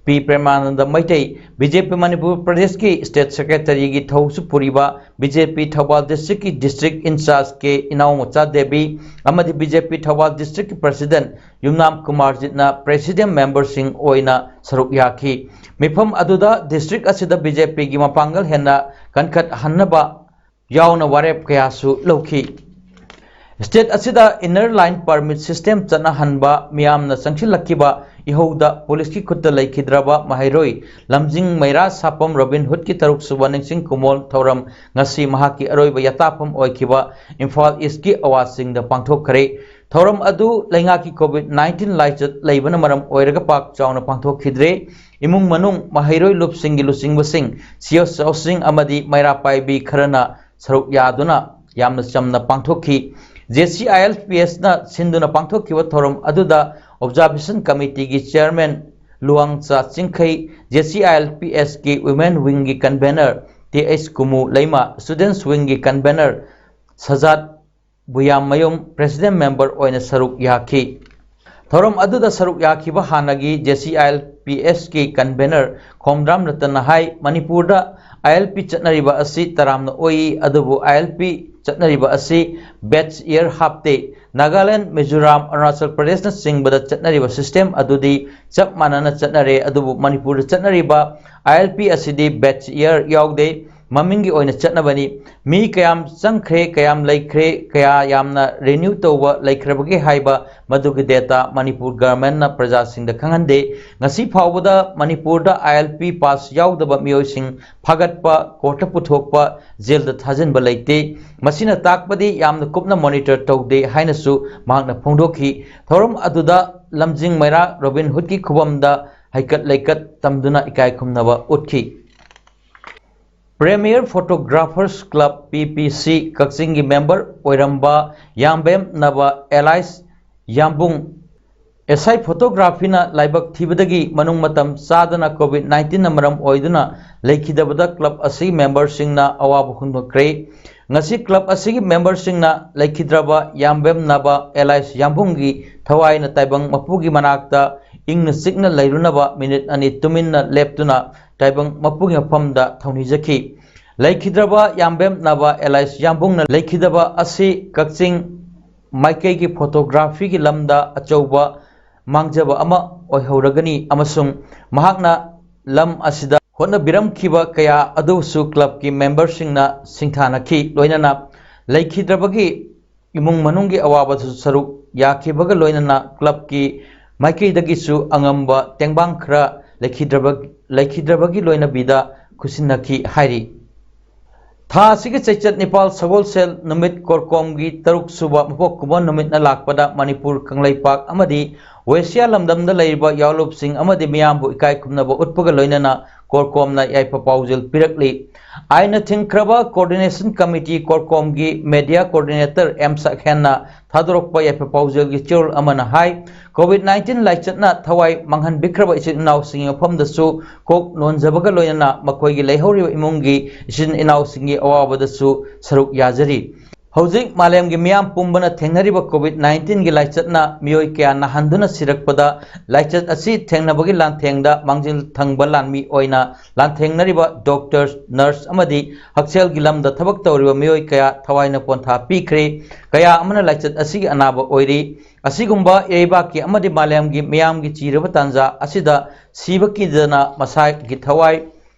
P Premananda Meitei, B J P Manipur ꯄ꯭ꯔꯗꯦꯁꯀꯤ ꯁ꯭ꯇꯦꯠ ꯁꯦꯀ꯭ꯔꯦꯇꯔꯤꯒꯤ ꯊꯧꯁꯨ ꯄꯨꯔꯤꯕ ꯕꯤ ꯖꯦ ꯄꯤ ꯊꯧꯕꯥꯜ ꯗꯤꯁꯇ꯭ꯔꯤꯛꯀꯤ ꯗꯤꯁꯇ꯭ꯔꯤꯛ ꯏꯟꯆꯥꯔꯖ ꯀꯦ ꯏꯅꯥꯎꯃꯆꯥ ꯗꯦꯕꯤ ꯑꯃꯗꯤ ꯕꯤ ꯖꯦ ꯄꯤ ꯊꯧꯕꯥꯜ ꯗꯤꯁꯇ꯭ꯔꯤꯛꯀꯤ ꯄ꯭ꯔꯦꯁꯤꯗꯦꯟꯠ ꯌꯨꯝꯅꯥꯝ ꯀꯨꯃꯥꯔꯖꯤꯠꯅ ꯄ꯭ꯔꯦꯁꯤꯗꯦꯟꯠ ꯃꯦꯝꯕꯔꯁꯤꯡ ꯑꯣꯏꯅ ꯁꯔꯨꯛ ꯌꯥꯈꯤ꯫ ꯃꯤꯐꯝ ꯑꯗꯨꯗ ꯗꯤꯁꯇ꯭ꯔꯤꯛ ꯑꯁꯤꯗ ꯕꯤ ꯖꯦ ꯄꯤꯒꯤ ꯃꯄꯥꯡꯒꯜ ꯍꯦꯟꯅ ꯀꯟꯈꯠꯍꯟꯅꯕ ꯌꯥꯎꯅ ꯋꯥꯔꯦꯞ ꯀꯌꯥꯁꯨ ꯂꯧꯈꯤ꯫ ꯁ꯭ꯇꯦꯠ ꯑꯁꯤꯗ ꯏꯟꯅꯔ ꯂꯥꯏꯟ ꯄꯔꯃꯤꯠ ꯁꯤꯁꯇꯦꯝ ꯆꯠꯅꯍꯟꯕ, ꯃꯤꯌꯥꯝꯅ ꯆꯪꯁꯤꯜꯂꯛꯈꯤꯕ ꯏꯍꯧꯗ ꯄꯨꯂꯤꯁꯀꯤ ꯈꯨꯠꯇ ꯂꯩꯈꯤꯗ꯭ꯔꯕ ꯃꯍꯩꯔꯣꯏ ꯂꯝꯖꯤꯡ ꯃꯩꯔꯥ ꯁꯥꯄꯝ ꯔꯣꯕꯤꯟ ꯍꯨꯗꯀꯤ ꯇꯔꯨꯛ ꯁꯨꯕ ꯅꯤꯡꯁꯤꯡ ꯈꯨꯃꯣꯜ ꯊꯧꯔꯝ ꯉꯁꯤ ꯃꯍꯥꯛꯀꯤ ꯑꯔꯣꯏꯕ ꯌꯥꯇꯥꯐꯝ ꯑꯣꯏꯈꯤꯕ ꯏꯝꯐꯥꯜ ꯏꯁꯀꯤ ꯑꯋꯥꯁꯤꯡꯗ ꯄꯥꯡꯊꯣꯛꯈ꯭ꯔꯦ꯫ ꯊꯧꯔꯝ ꯑꯗꯨ ꯂꯩꯉꯥꯛꯀꯤ ꯀꯣꯚꯤꯗ ꯅꯥꯏꯟꯇꯤꯟ ꯂꯥꯏꯆꯠ ꯂꯩꯕꯅ ꯃꯔꯝ ꯑꯣꯏꯔꯒ ꯄꯥꯛ ꯆꯥꯎꯅ ꯄꯥꯡꯊꯣꯛꯈꯤꯗ꯭ꯔꯦ꯫ ꯏꯃꯨꯡ ꯃꯅꯨꯡ, ꯃꯍꯩꯔꯣꯏ ꯂꯨꯞꯁꯤꯡꯒꯤ ꯂꯨꯆꯤꯡꯕꯁꯤꯡ, ꯁꯤꯑꯣ ꯁꯤꯑꯣꯁꯤꯡ ꯑꯃꯗꯤ ꯃꯩꯔꯥ ꯄꯥꯏꯕꯤ ꯈꯔꯅ ꯁꯔꯨꯛ ꯌꯥꯗꯨꯅ ꯌꯥꯝꯅ ꯆꯝꯅ ꯄꯥꯡꯊꯣꯛꯈꯤ꯫ ꯖꯦ ꯁꯤ ꯑꯥꯏ ꯑꯦꯜ ꯄꯤ ꯑꯦꯁꯅ ꯁꯤꯟꯗꯨꯅ ꯄꯥꯡꯊꯣꯛꯈꯤꯕ ꯊꯧꯔꯝ ꯑꯗꯨꯗ ꯑꯣꯕꯖꯥꯔꯕꯦꯁꯟ ꯀꯃꯤꯇꯤꯒꯤ chairman Luwangcha Chingkhei, J C I L P ꯑꯦꯁꯀꯤ ꯋꯤꯃꯦꯟ ꯋꯤꯡꯒꯤ convener T H Kumu Leima, students ꯋꯤꯡꯒꯤ convener Sajat Buyamayum president member ꯑꯣꯏꯅ ꯁꯔꯨꯛ ꯌꯥꯈꯤ꯫ ꯊꯧꯔꯝ ꯑꯗꯨꯗ ꯁꯔꯨꯛ ꯌꯥꯈꯤꯕ ꯍꯥꯟꯅꯒꯤ J C I L P ꯑꯦꯁꯀꯤ convener Khomdram ꯔꯇꯟꯅ ꯍꯥꯏ, ꯃꯅꯤꯄꯨꯔꯗ ꯑꯥꯏ ꯑꯦꯜ ꯄꯤ ꯆꯠꯅꯔꯤꯕ ꯑꯁꯤ ꯇꯔꯥꯝꯅ ꯑꯣꯛꯏ, ꯑꯗꯨꯕꯨ ꯑꯥꯏ ꯑꯦꯜ ꯄꯤ ꯆꯠꯅꯔꯤꯕ ꯑꯁꯤ ꯕꯦꯆ ꯏꯌꯔ ꯍꯥꯞꯇꯦ꯫ ꯅꯥꯒꯥꯂꯦꯟꯗ, ꯃꯤꯖꯣꯔꯥꯝ, ꯑꯔꯨꯅꯥꯆꯜ ꯄ꯭ꯔꯗꯦꯁꯅꯆꯤꯡꯕꯗ ꯆꯠꯅꯔꯤꯕ ꯁꯤꯁꯇꯦꯝ ꯑꯗꯨꯗꯤ ꯆꯞ ꯃꯥꯟꯅꯅ ꯆꯠꯅꯔꯦ, ꯑꯗꯨꯕꯨ ꯃꯅꯤꯄꯨꯔꯗ ꯆꯠꯅꯔꯤꯕ ꯑꯥꯏ ꯑꯦꯜ ꯄꯤ ꯑꯁꯤꯗꯤ ꯕꯦꯆ ꯏꯌꯔ ꯌꯥꯎꯗꯦ, ꯃꯃꯤꯡꯒꯤ ꯑꯣꯏꯅ ꯆꯠꯅꯕꯅꯤ꯫ ꯃꯤ ꯀꯌꯥꯝ ꯆꯪꯈ꯭ꯔꯦ, ꯀꯌꯥꯝ ꯂꯩꯈ꯭ꯔꯦ, ꯀꯌꯥ ꯌꯥꯝꯅ ꯔꯤꯅ꯭ꯌꯨ ꯇꯧꯕ ꯂꯩꯈ꯭ꯔꯕꯒꯦ ꯍꯥꯏꯕ ꯃꯗꯨꯒꯤ ꯗꯦꯇꯥ ꯃꯅꯤꯄꯨꯔ ꯒꯚꯔꯟꯃꯦꯟꯠꯅ ꯄ꯭ꯔꯖꯥꯁꯤꯡꯗ ꯈꯪꯍꯟꯗꯦ꯫ ꯉꯁꯤ ꯐꯥꯎꯕꯗ ꯃꯅꯤꯄꯨꯔꯗ ꯑꯥꯏ ꯑꯦꯜ ꯄꯤ ꯄꯥꯁ ꯌꯥꯎꯗꯕ ꯃꯤꯑꯣꯏꯁꯤꯡ ꯐꯥꯒꯠꯄ, ꯀꯣꯔꯠꯇ ꯄꯨꯊꯣꯛꯄ, ꯖꯦꯜꯗ ꯊꯥꯖꯤꯟꯕ ꯂꯩꯇꯦ꯫ ꯃꯁꯤꯅ ꯇꯥꯛꯄꯗꯤ ꯌꯥꯝꯅ ꯀꯨꯞꯅ ꯃꯣꯅꯤꯇꯔ ꯇꯧꯗꯦ ꯍꯥꯏꯅꯁꯨ ꯃꯍꯥꯛꯅ ꯐꯣꯡꯗꯣꯛꯈꯤ꯫ ꯊꯧꯔꯝ ꯑꯗꯨꯗ ꯂꯝꯖꯤꯡ ꯃꯩꯔꯥ ꯔꯣꯕꯤꯟ ꯍꯨꯗꯀꯤ ꯈꯨꯕꯝꯗ ꯍꯩꯀꯠ ꯂꯩꯀꯠ ꯇꯝꯗꯨꯅ ꯏꯀꯥꯏ ꯈꯨꯝꯅꯕ ꯎꯠꯈꯤ꯫ Premier Photographers Club, ꯄꯤ ꯄꯤ ꯁꯤ, ꯀꯛꯆꯤꯡꯒꯤ ꯃꯦꯝꯕꯔ ꯑꯣꯏꯔꯝꯕ ꯌꯥꯝꯕꯦꯝ ꯅꯕ ꯑꯦꯂꯥꯏꯁ ꯌꯥꯝꯕꯨꯡ, ꯑꯦꯁ ꯑꯥꯏ ꯐꯣꯇꯣꯒ꯭ꯔꯥꯐꯤꯅ ꯂꯥꯏꯕꯛ ꯊꯤꯕꯗꯒꯤ ꯃꯅꯨꯡ ꯃꯇꯝ ꯆꯥꯗꯅ ꯀꯣꯚꯤꯗ ꯅꯥꯏꯟꯇꯤꯟꯅ ꯃꯔꯝ ꯑꯣꯏꯗꯨꯅ ꯂꯩꯈꯤꯗꯕꯗ ꯀ꯭ꯂꯕ ꯑꯁꯤꯒꯤ ꯃꯦꯝꯕꯔꯁꯤꯡꯅ ꯑꯋꯥꯕ ꯐꯣꯡꯗꯣꯛꯈ꯭ꯔꯦ꯫ ꯉꯁꯤ ꯀ꯭ꯂꯕ ꯑꯁꯤꯒꯤ ꯃꯦꯝꯕꯔꯁꯤꯡꯅ ꯂꯩꯈꯤꯗ꯭ꯔꯕ ꯌꯥꯝꯕꯦꯝ ꯅꯕ ꯑꯦꯂꯥꯏꯁ ꯌꯥꯝꯕꯨꯡꯒꯤ ꯊꯋꯥꯏꯅ ꯇꯥꯏꯕꯪ ꯃꯄꯨꯒꯤ ꯃꯅꯥꯛꯇ ꯏꯪꯅ ꯆꯤꯛꯅ ꯂꯩꯔꯨꯅꯕ ꯃꯤꯅꯤꯠ ꯑꯅꯤ ꯇꯨꯃꯤꯟꯅ ꯂꯦꯞꯇꯨꯅ ꯇꯥꯏꯕꯪ ꯃꯄꯨꯒꯤ ꯃꯐꯝꯗ ꯊꯧꯅꯤꯖꯈꯤ꯫ ꯂꯩꯈꯤꯗ꯭ꯔꯕ ꯌꯥꯝꯕꯦꯝ ꯅꯕ ꯑꯦꯂꯥꯏꯁ ꯌꯥꯝꯕꯨꯡꯅ ꯂꯩꯈꯤꯗꯕ ꯑꯁꯤ ꯀꯛꯆꯤꯡ ꯃꯥꯏꯀꯩꯒꯤ ꯐꯣꯇꯣꯒ꯭ꯔꯥꯐꯤꯒꯤ ꯂꯝꯗ ꯑꯆꯧꯕ ꯃꯥꯡꯖꯕ ꯑꯃ ꯑꯣꯏꯍꯧꯔꯒꯅꯤ ꯑꯃꯁꯨꯡ ꯃꯍꯥꯛꯅ ꯂꯝ ꯑꯁꯤꯗ ꯍꯣꯠꯅꯕꯤꯔꯝꯈꯤꯕ ꯀꯌꯥ ꯑꯗꯨꯁꯨ ꯀ꯭ꯂꯕꯀꯤ ꯃꯦꯝꯕꯔꯁꯤꯡꯅ ꯁꯤꯡꯊꯥꯅꯈꯤ꯫ ꯂꯣꯏꯅꯅ ꯂꯩꯈꯤꯗ꯭ꯔꯕꯒꯤ ꯏꯃꯨꯡ ꯃꯅꯨꯡꯒꯤ ꯑꯋꯥꯕꯗꯁꯨ ꯁꯔꯨꯛ ꯌꯥꯈꯤꯕꯒ ꯂꯣꯏꯅꯅ ꯀ꯭ꯂꯕꯀꯤ ꯃꯥꯏꯀꯩꯗꯒꯤꯁꯨ ꯑꯉꯝꯕ ꯇꯦꯡꯕꯥꯡ ꯈꯔ ꯂꯩꯈꯤꯗ꯭ꯔꯕ-, ꯂꯩꯈꯤꯗ꯭ꯔꯕꯒꯤ ꯂꯣꯏꯅꯕꯤꯗ ꯈꯨꯠꯁꯤꯟꯅꯈꯤ ꯍꯥꯏꯔꯤ꯫ ꯊꯥ ꯑꯁꯤꯒꯤ ꯆꯩꯆꯠ ꯅꯤꯄꯥꯜ ꯁꯒꯣꯜꯁꯦꯜ ꯅꯨꯃꯤꯠ ꯀꯣꯔꯀꯣꯝꯒꯤ ꯇꯔꯨꯛ ꯁꯨꯕ ꯃꯄꯣꯛ ꯀꯨꯝꯑꯣꯟ ꯅꯨꯃꯤꯠꯅ ꯂꯥꯛꯄꯗ ꯃꯅꯤꯄꯨꯔ, ꯀꯪꯂꯩꯄꯥꯛ ꯑꯃꯗꯤ ꯋꯦꯁꯤꯌꯥ ꯂꯝꯗꯝꯗ ꯂꯩꯔꯤꯕ ꯌꯥꯑꯣꯟꯂꯨꯞꯁꯤꯡ ꯑꯃꯗꯤ ꯃꯤꯌꯥꯝꯕꯨ ꯏꯀꯥꯏ ꯈꯨꯝꯅꯕ ꯎꯠꯄꯒ ꯂꯣꯏꯅꯅ ꯀꯣꯔꯀꯣꯝꯅ ꯌꯥꯏꯐ ꯄꯥꯎꯖꯦꯜ ꯄꯤꯔꯛꯂꯤ꯫ ꯑꯥꯏꯟꯅ ꯊꯤꯡꯈ꯭ꯔꯕ Coordination Committee ꯀꯣꯔꯀꯣꯝꯒꯤ media coordinator ꯑꯦꯝ ꯁꯛꯍꯦꯟꯅ ꯊꯥꯗꯣꯔꯛꯄ ꯌꯥꯏꯐ ꯄꯥꯎꯖꯦꯜꯒꯤ ꯆꯦꯔꯣꯜ ꯑꯃꯅ ꯍꯥꯏ, COVID nineteen ꯂꯥꯏꯆꯠꯅ ꯊꯋꯥꯏ ꯃꯥꯡꯍꯟꯕꯤꯈ꯭ꯔꯕ ꯏꯆꯤꯜ ꯏꯅꯥꯎꯁꯤꯡꯒꯤ ꯃꯐꯝꯗꯁꯨ ꯀꯣꯛ ꯅꯣꯟꯖꯕꯒ ꯂꯣꯏꯅꯅ ꯃꯈꯣꯏꯒꯤ ꯂꯩꯍꯧꯔꯤꯕ ꯏꯃꯨꯡꯒꯤ ꯏꯆꯤꯟ ꯏꯅꯥꯎꯁꯤꯡꯒꯤ ꯑꯋꯥꯕꯗꯁꯨ ꯁꯔꯨꯛ ꯌꯥꯖꯔꯤ꯫ ꯍꯧꯖꯤꯛ ꯃꯥꯂꯦꯝꯒꯤ ꯃꯤꯌꯥꯝ ꯄꯨꯝꯕꯅ ꯊꯦꯡꯅꯔꯤꯕ COVID nineteenꯒꯤ ꯂꯥꯏꯆꯠꯅ ꯃꯤꯑꯣꯏ ꯀꯌꯥ ꯅꯥꯍꯟꯗꯨꯅ ꯁꯤꯔꯛꯄꯗ, ꯂꯥꯏꯆꯠ ꯑꯁꯤ ꯊꯦꯡꯅꯕꯒꯤ ꯂꯥꯟꯊꯦꯡꯗ ꯃꯥꯡꯖꯤꯜ ꯊꯪꯕ ꯂꯥꯟꯃꯤ ꯑꯣꯏꯅ ꯂꯥꯟꯊꯦꯡꯅꯔꯤꯕ doctors, nurse ꯑꯃꯗꯤ ꯍꯛꯁꯦꯜꯒꯤ ꯂꯝꯗ ꯊꯕꯛ ꯇꯧꯔꯤꯕ ꯃꯤꯑꯣꯏ ꯀꯌꯥ ꯊꯋꯥꯏꯅ ꯄꯣꯟꯊꯥ ꯄꯤꯈ꯭ꯔꯦ꯫ ꯀꯌꯥ ꯑꯃꯅ ꯂꯥꯏꯆꯠ ꯑꯁꯤꯒꯤ ꯑꯅꯥꯕ ꯑꯣꯏꯔꯤ꯫ ꯑꯁꯤꯒꯨꯝꯕ ꯏꯔꯩꯕꯥꯛꯀꯤ ꯑꯃꯗꯤ ꯃꯥꯂꯦꯝꯒꯤ ꯃꯤꯌꯥꯝꯒꯤ ꯆꯤꯔꯕ ꯇꯥꯟꯖꯥ ꯑꯁꯤꯗ ꯁꯤꯕ ꯀꯤꯗꯅ ꯃꯁꯥꯒꯤ ꯊꯋꯥꯏ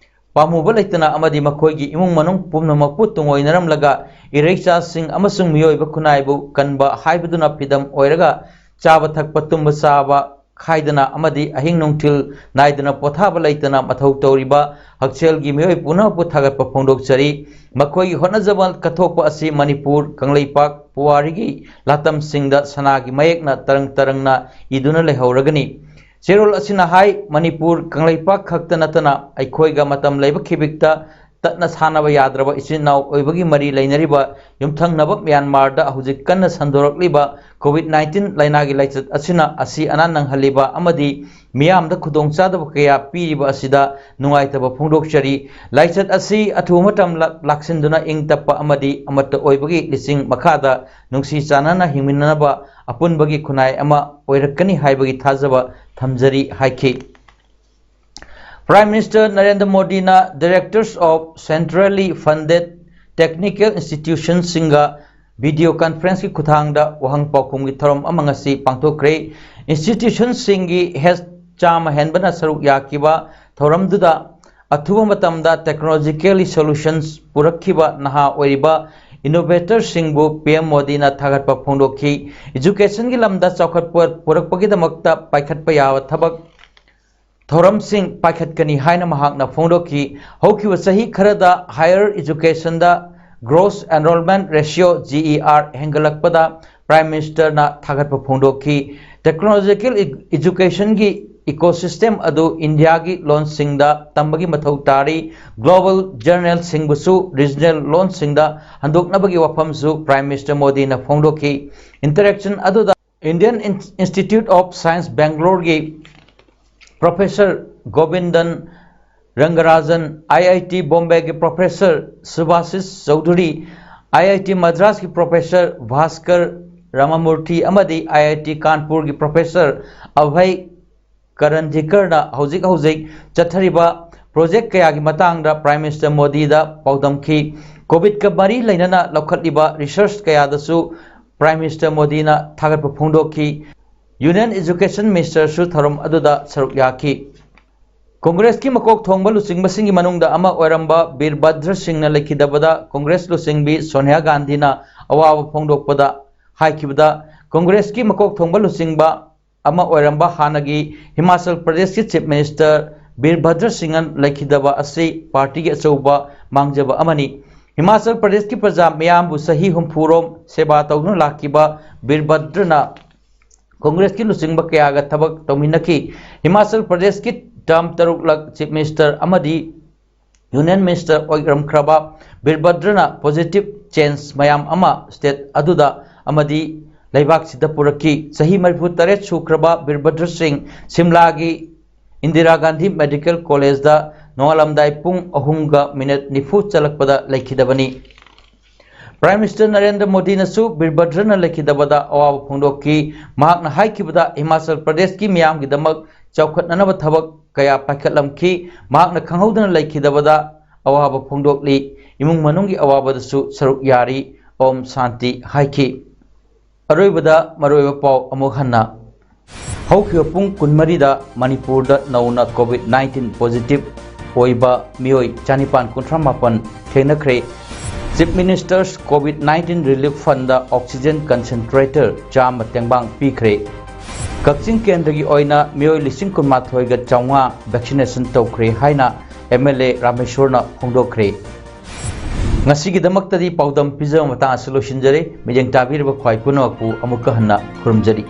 ꯄꯥꯝꯃꯨꯕ ꯂꯩꯇꯅ ꯑꯃꯗꯤ ꯃꯈꯣꯏꯒꯤ ꯏꯃꯨꯡ ꯃꯅꯨꯡ ꯄꯨꯝꯅꯃꯛꯄꯨ ꯇꯨꯡꯑꯣꯏꯅꯔꯝꯂꯒ ꯏꯔꯩꯆꯥꯁꯤꯡ ꯑꯃꯁꯨꯡ ꯃꯤꯑꯣꯏꯕ ꯈꯨꯟꯅꯥꯏꯕꯨ ꯀꯟꯕ ꯍꯥꯏꯕꯗꯨꯅ ꯐꯤꯗꯝ ꯑꯣꯏꯔꯒ ꯆꯥꯕ ꯊꯛꯄ, ꯇꯨꯝꯕ ꯆꯥꯕ ꯈꯥꯏꯗꯅ ꯑꯃꯗꯤ ꯑꯍꯤꯡ ꯅꯨꯡꯊꯤꯜ ꯅꯥꯏꯗꯅ ꯄꯣꯊꯥꯕ ꯂꯩꯇꯅ ꯃꯊꯧ ꯇꯧꯔꯤꯕ ꯍꯛꯁꯦꯜꯒꯤ ꯃꯤꯑꯣꯏ ꯄꯨꯝꯅꯃꯛꯄꯨ ꯊꯥꯒꯠꯄ ꯐꯣꯡꯗꯣꯛꯆꯔꯤ꯫ ꯃꯈꯣꯏꯒꯤ ꯍꯣꯠꯅꯖꯃꯟ ꯀꯠꯊꯣꯛꯄ ꯑꯁꯤ ꯃꯅꯤꯄꯨꯔ, ꯀꯪꯂꯩꯄꯥꯛ, ꯄꯨꯋꯥꯔꯤꯒꯤ ꯂꯥꯇꯝꯁꯤꯡꯗ ꯁꯅꯥꯒꯤ ꯃꯌꯦꯛꯅ ꯇꯔꯪ ꯇꯔꯪꯅ ꯏꯗꯨꯅ ꯂꯩꯍꯧꯔꯒꯅꯤ꯫ ꯆꯦꯔꯣꯜ ꯑꯁꯤꯅ ꯍꯥꯏ, ꯃꯅꯤꯄꯨꯔ, ꯀꯪꯂꯩꯄꯥꯛ ꯈꯛꯇ ꯅꯠꯇꯅ ꯑꯩꯈꯣꯏꯒ ꯃꯇꯝ ꯂꯩꯕ ꯈꯤꯕꯤꯛꯇ ꯇꯠꯅ ꯁꯥꯟꯅꯕ ꯌꯥꯗ꯭ꯔꯕ ꯏꯆꯤꯟ ꯏꯅꯥꯎ ꯑꯣꯏꯕꯒꯤ ꯃꯔꯤ ꯂꯩꯅꯔꯤꯕ ꯌꯨꯝꯊꯪꯅꯕ ꯃ꯭ꯌꯥꯟꯃꯥꯔꯗ ꯍꯧꯖꯤꯛ ꯀꯟꯅ ꯁꯟꯗꯣꯔꯛꯂꯤꯕ COVID nineteen ꯂꯥꯏꯅꯥꯒꯤ ꯂꯥꯏꯆꯠ ꯑꯁꯤꯅ ꯑꯁꯤ ꯑꯅꯥ ꯅꯪꯍꯜꯂꯤꯕ ꯑꯃꯗꯤ ꯃꯤꯌꯥꯝꯗ ꯈꯨꯗꯣꯡꯆꯥꯗꯕ ꯀꯌꯥ ꯄꯤꯔꯤꯕ ꯑꯁꯤꯗ ꯅꯨꯡꯉꯥꯏꯇꯕ ꯐꯣꯡꯗꯣꯛꯆꯔꯤ꯫ ꯂꯥꯏꯆꯠ ꯑꯁꯤ ꯑꯊꯨꯕ ꯃꯇꯝ ꯂꯥꯛ-, ꯂꯥꯛꯁꯤꯟꯗꯨꯅ ꯏꯪ ꯇꯞꯄ ꯑꯃꯗꯤ ꯑꯃꯠꯇ ꯑꯣꯏꯕꯒꯤ ꯂꯤꯆꯤꯡ ꯃꯈꯥꯗ ꯅꯨꯡꯁꯤ ꯆꯥꯟꯅꯅ ꯍꯤꯡꯃꯤꯟꯅꯅꯕ ꯑꯄꯨꯟꯕꯒꯤ ꯈꯨꯟꯅꯥꯏ ꯑꯃ ꯑꯣꯏꯔꯛꯀꯅꯤ ꯍꯥꯏꯕꯒꯤ ꯊꯥꯖꯕ ꯊꯝꯖꯔꯤ ꯍꯥꯏꯈꯤ꯫ Prime Minister ꯅꯔꯦꯟꯗ꯭ꯔ ꯃꯣꯗꯤꯅ Directors of Centrally Funded Technical Institutionsꯁꯤꯡꯒ video conferenceꯀꯤ ꯈꯨꯠꯊꯥꯡꯗ ꯋꯥꯍꯪ ꯄꯥꯎꯈꯨꯝꯒꯤ ꯊꯧꯔꯝ ꯑꯃ ꯉꯁꯤ ꯄꯥꯡꯊꯣꯛꯈ꯭ꯔꯦ꯫ Institutionꯁꯤꯡꯒꯤ ꯍꯦꯁ ꯆꯥꯝꯃ ꯍꯦꯟꯕꯅ ꯁꯔꯨꯛ ꯌꯥꯈꯤꯕ ꯊꯧꯔꯝꯗꯨꯗ ꯑꯊꯨꯕ ꯃꯇꯝꯗ technologically solutions ꯄꯨꯔꯛꯈꯤꯕ ꯅꯍꯥ ꯑꯣꯏꯔꯤꯕ innovatorꯁꯤꯡꯕꯨ ꯄꯤ ꯑꯦꯝ ꯃꯣꯗꯤꯅ ꯊꯥꯒꯠꯄ ꯐꯣꯡꯗꯣꯛꯈꯤ꯫ Educationꯒꯤ ꯂꯝꯗ ꯆꯥꯎꯈꯠꯄ ꯄꯨꯔꯛꯄꯒꯤꯗꯃꯛꯇ ꯄꯥꯏꯈꯠꯄ ꯌꯥꯕ ꯊꯕꯛ ꯊꯧꯔꯝꯁꯤꯡ ꯄꯥꯏꯈꯠꯀꯅꯤ ꯍꯥꯏꯅ ꯃꯍꯥꯛꯅ ꯐꯣꯡꯗꯣꯛꯈꯤ꯫ ꯍꯧꯈꯤꯕ ꯆꯍꯤ ꯈꯔꯗ higher educationꯗ gross enrollment ratio, G E R, ꯍꯦꯟꯒꯠꯂꯛꯄꯗ Prime Ministerꯅ ꯊꯥꯒꯠꯄ ꯐꯣꯡꯗꯣꯛꯈꯤ꯫ Technological educationꯒꯤ ecosystem ꯑꯗꯨ ꯏꯟꯗꯤꯌꯥꯒꯤ ꯂꯣꯟꯁꯤꯡꯗ ꯇꯝꯕꯒꯤ ꯃꯊꯧ ꯇꯥꯔꯤ꯫ Global journalꯁꯤꯡꯕꯨꯁꯨ regional ꯂꯣꯟꯁꯤꯡꯗ ꯍꯟꯗꯣꯛꯅꯕꯒꯤ ꯋꯥꯐꯝꯁꯨ Prime Minister ꯃꯣꯗꯤꯅ ꯐꯣꯡꯗꯣꯛꯈꯤ꯫ Interaction ꯑꯗꯨꯗ Indian In- Institute of Science Bangaloreꯒꯤ Professor ꯒꯣꯕꯤꯟꯗꯟ ꯔꯪꯒꯔꯥꯖꯟ, I I T ꯕꯣꯝꯕꯦꯒꯤ Professor ꯁꯨꯚꯥꯁꯤꯁ Chaudhuri, I I T ꯃꯗ꯭ꯔꯥꯁꯀꯤ Professor Bhaskar ꯔꯥꯃꯥꯃꯨꯔꯊꯤ ꯑꯃꯗꯤ I I T ꯀꯥꯟꯄꯨꯔꯒꯤ Professor ꯑꯚꯩ ꯀꯔꯟꯗꯤꯀꯔꯅ ꯍꯧꯖꯤꯛ ꯍꯧꯖꯤꯛ ꯆꯠꯊꯔꯤꯕ project ꯀꯌꯥꯒꯤ ꯃꯇꯥꯡꯗ Prime Minister ꯃꯣꯗꯤꯗ ꯄꯥꯎꯗꯝꯈꯤ꯫ COVID-ꯀ ꯃꯔꯤ ꯂꯩꯅꯅ ꯂꯧꯈꯠꯂꯤꯕ research ꯀꯌꯥꯗꯁꯨ Prime Minister ꯃꯣꯗꯤꯅ ꯊꯥꯒꯠꯄ ꯐꯣꯡꯗꯣꯛꯈꯤ꯫ Union Education Ministerꯁꯨ ꯊꯧꯔꯝ ꯑꯗꯨꯗ ꯁꯔꯨꯛ ꯌꯥꯈꯤ꯫ ꯀꯣꯡꯒ꯭ꯔꯦꯁꯀꯤ ꯃꯀꯣꯛ ꯊꯣꯡꯕ ꯂꯨꯆꯤꯡꯕꯁꯤꯡꯒꯤ ꯃꯅꯨꯡꯗ ꯑꯃ ꯑꯣꯏꯔꯝꯕ ꯕꯤꯔ ꯚꯗ꯭ꯔ ꯁꯤꯡꯅ ꯂꯩꯈꯤꯗꯕꯗ ꯀꯣꯡꯒ꯭ꯔꯦꯁ ꯂꯨꯆꯤꯡꯕꯤ ꯁꯣꯅꯤꯌꯥ ꯒꯥꯟꯙꯤꯅ ꯑꯋꯥꯕ ꯐꯣꯡꯗꯣꯛꯄꯗ ꯍꯥꯏꯈꯤꯕꯗ, ꯀꯣꯡꯒ꯭ꯔꯦꯁꯀꯤ ꯃꯀꯣꯛ ꯊꯣꯡꯕ ꯂꯨꯆꯤꯡꯕ ꯑꯃ ꯑꯣꯏꯔꯝꯕ ꯍꯥꯟꯅꯒꯤ ꯍꯤꯃꯥꯆꯜ ꯄ꯭ꯔꯗꯦꯁꯀꯤ Chief Minister ꯕꯤꯔ ꯚꯗ꯭ꯔ ꯁꯤꯡꯍ ꯂꯩꯈꯤꯗꯕ ꯑꯁꯤ partyꯒꯤ ꯑꯆꯧꯕ ꯃꯥꯡꯖꯕ ꯑꯃꯅꯤ꯫ ꯍꯤꯃꯥꯆꯜ ꯄ꯭ꯔꯗꯦꯁꯀꯤ ꯄ꯭ꯔꯖꯥ ꯃꯤꯌꯥꯝꯕꯨ ꯆꯍꯤ ꯍꯨꯝꯐꯨ ꯔꯣꯝ ꯁꯦꯕꯥ ꯇꯧꯗꯨꯅ ꯂꯥꯛꯈꯤꯕ ꯕꯤꯔ ꯚꯗ꯭ꯔꯅ ꯀꯣꯡꯒ꯭ꯔꯦꯁꯀꯤ ꯂꯨꯆꯤꯡꯕ ꯀꯌꯥꯒ ꯊꯕꯛ ꯇꯧꯃꯤꯟꯅꯈꯤ꯫ ꯍꯤꯃꯥꯆꯜ ꯄ꯭ꯔꯗꯦꯁꯀꯤ term ꯇꯔꯨꯛꯂꯛ Chief Minister ꯑꯃꯗꯤ Union Minister ꯑꯣꯏꯔꯝꯈ꯭ꯔꯕ ꯕꯤꯔ ꯚꯗ꯭ꯔꯅ positive change ꯃꯌꯥꯝ ꯑꯃ state ꯑꯗꯨꯗ ꯑꯃꯗꯤ ꯂꯩꯕꯥꯛꯁꯤꯗ ꯄꯨꯔꯛꯈꯤ꯫ ꯆꯍꯤ ꯃꯔꯤꯐꯨ ꯇꯔꯦꯠ ꯁꯨꯈ꯭ꯔꯕ ꯕꯤꯔ ꯚꯗ꯭ꯔ ꯁꯤꯡ ꯁꯤꯝꯂꯥꯒꯤ ꯏꯟꯗꯤꯔꯥ ꯒꯥꯟꯙꯤ ꯃꯦꯗꯤꯀꯦꯜ ꯀꯣꯂꯦꯖꯗ ꯅꯣꯡꯉꯥꯜꯂꯝꯗꯥꯏ ꯄꯨꯡ ꯑꯍꯨꯝꯒ ꯃꯤꯅꯤꯠ ꯅꯤꯐꯨ ꯆꯠꯂꯛꯄꯗ ꯂꯩꯈꯤꯗꯕꯅꯤ꯫ Prime Minister ꯅꯔꯦꯟꯗ꯭ꯔ ꯃꯣꯗꯤꯅꯁꯨ ꯕꯤꯔ ꯚꯗ꯭ꯔꯅ ꯂꯩꯈꯤꯗꯕꯗ ꯑꯋꯥꯕ ꯐꯣꯡꯗꯣꯛꯈꯤ꯫ ꯃꯍꯥꯛꯅ ꯍꯥꯏꯈꯤꯕꯗ, ꯍꯤꯃꯥꯆꯜ ꯄ꯭ꯔꯗꯦꯁꯀꯤ ꯃꯤꯌꯥꯝꯒꯤꯗꯃꯛ ꯆꯥꯎꯈꯠꯅꯅꯕ ꯊꯕꯛ ꯀꯌꯥ ꯄꯥꯏꯈꯠꯂꯝꯈꯤ꯫ ꯃꯍꯥꯛꯅ ꯈꯪꯍꯧꯗꯅ ꯂꯩꯈꯤꯗꯕꯗ ꯑꯋꯥꯕ ꯐꯣꯡꯗꯣꯛꯂꯤ꯫ ꯏꯃꯨꯡ ꯃꯅꯨꯡꯒꯤ ꯑꯋꯥꯕꯗꯁꯨ ꯁꯔꯨꯛ ꯌꯥꯔꯤ꯫ ꯑꯣꯝ ꯁꯥꯟꯇꯤ ꯍꯥꯏꯈꯤ꯫ ꯑꯔꯣꯏꯕꯗ ꯃꯔꯨꯑꯣꯏꯕ ꯄꯥꯎ ꯑꯃꯨꯛ ꯍꯟꯅ꯫ ꯍꯧꯈꯤꯕ ꯄꯨꯡ ꯀꯨꯟꯃꯔꯤꯗ ꯃꯅꯤꯄꯨꯔꯗ ꯅꯧꯅ COVID nineteen positive ꯑꯣꯏꯕ ꯃꯤꯑꯣꯏ ꯆꯅꯤꯄꯥꯟ ꯀꯨꯟꯊ꯭ꯔꯥ ꯃꯥꯄꯟ ꯊꯦꯡꯅꯈ꯭ꯔꯦ꯫ Chief Minister's COVID nineteen Relief Fundꯗ oxygen concentrator ꯆꯥꯝꯃ ꯇꯦꯡꯕꯥꯡ ꯄꯤꯈ꯭ꯔꯦ꯫ ꯀꯛꯆꯤꯡ ꯀꯦꯟꯗ꯭ꯔꯒꯤ ꯑꯣꯏꯅ ꯃꯤꯑꯣꯏ ꯂꯤꯁꯤꯡ ꯀꯨꯟꯃꯥꯊꯣꯏꯒ ꯆꯥꯝꯃꯉꯥ vaccination ꯇꯧꯈ꯭ꯔꯦ ꯍꯥꯏꯅ MLA ꯔꯥꯃꯦꯁꯣꯔꯅ ꯐꯣꯡꯗꯣꯛꯈ꯭ꯔꯦ꯫ ꯉꯁꯤꯒꯤꯗꯃꯛꯇꯗꯤ ꯄꯥꯎꯗꯝ ꯄꯤꯖꯕ ꯃꯇꯥꯡ ꯑꯁꯤ ꯂꯣꯏꯁꯤꯟꯖꯔꯦ꯫ ꯃꯤꯠꯌꯦꯡ ꯇꯥꯕꯤꯔꯤꯕ ꯈ꯭ꯋꯥꯏ ꯄꯨꯝꯅꯃꯛꯄꯨ ꯑꯃꯨꯛꯀ ꯍꯟꯅ ꯈꯨꯔꯨꯝꯖꯔꯤ꯫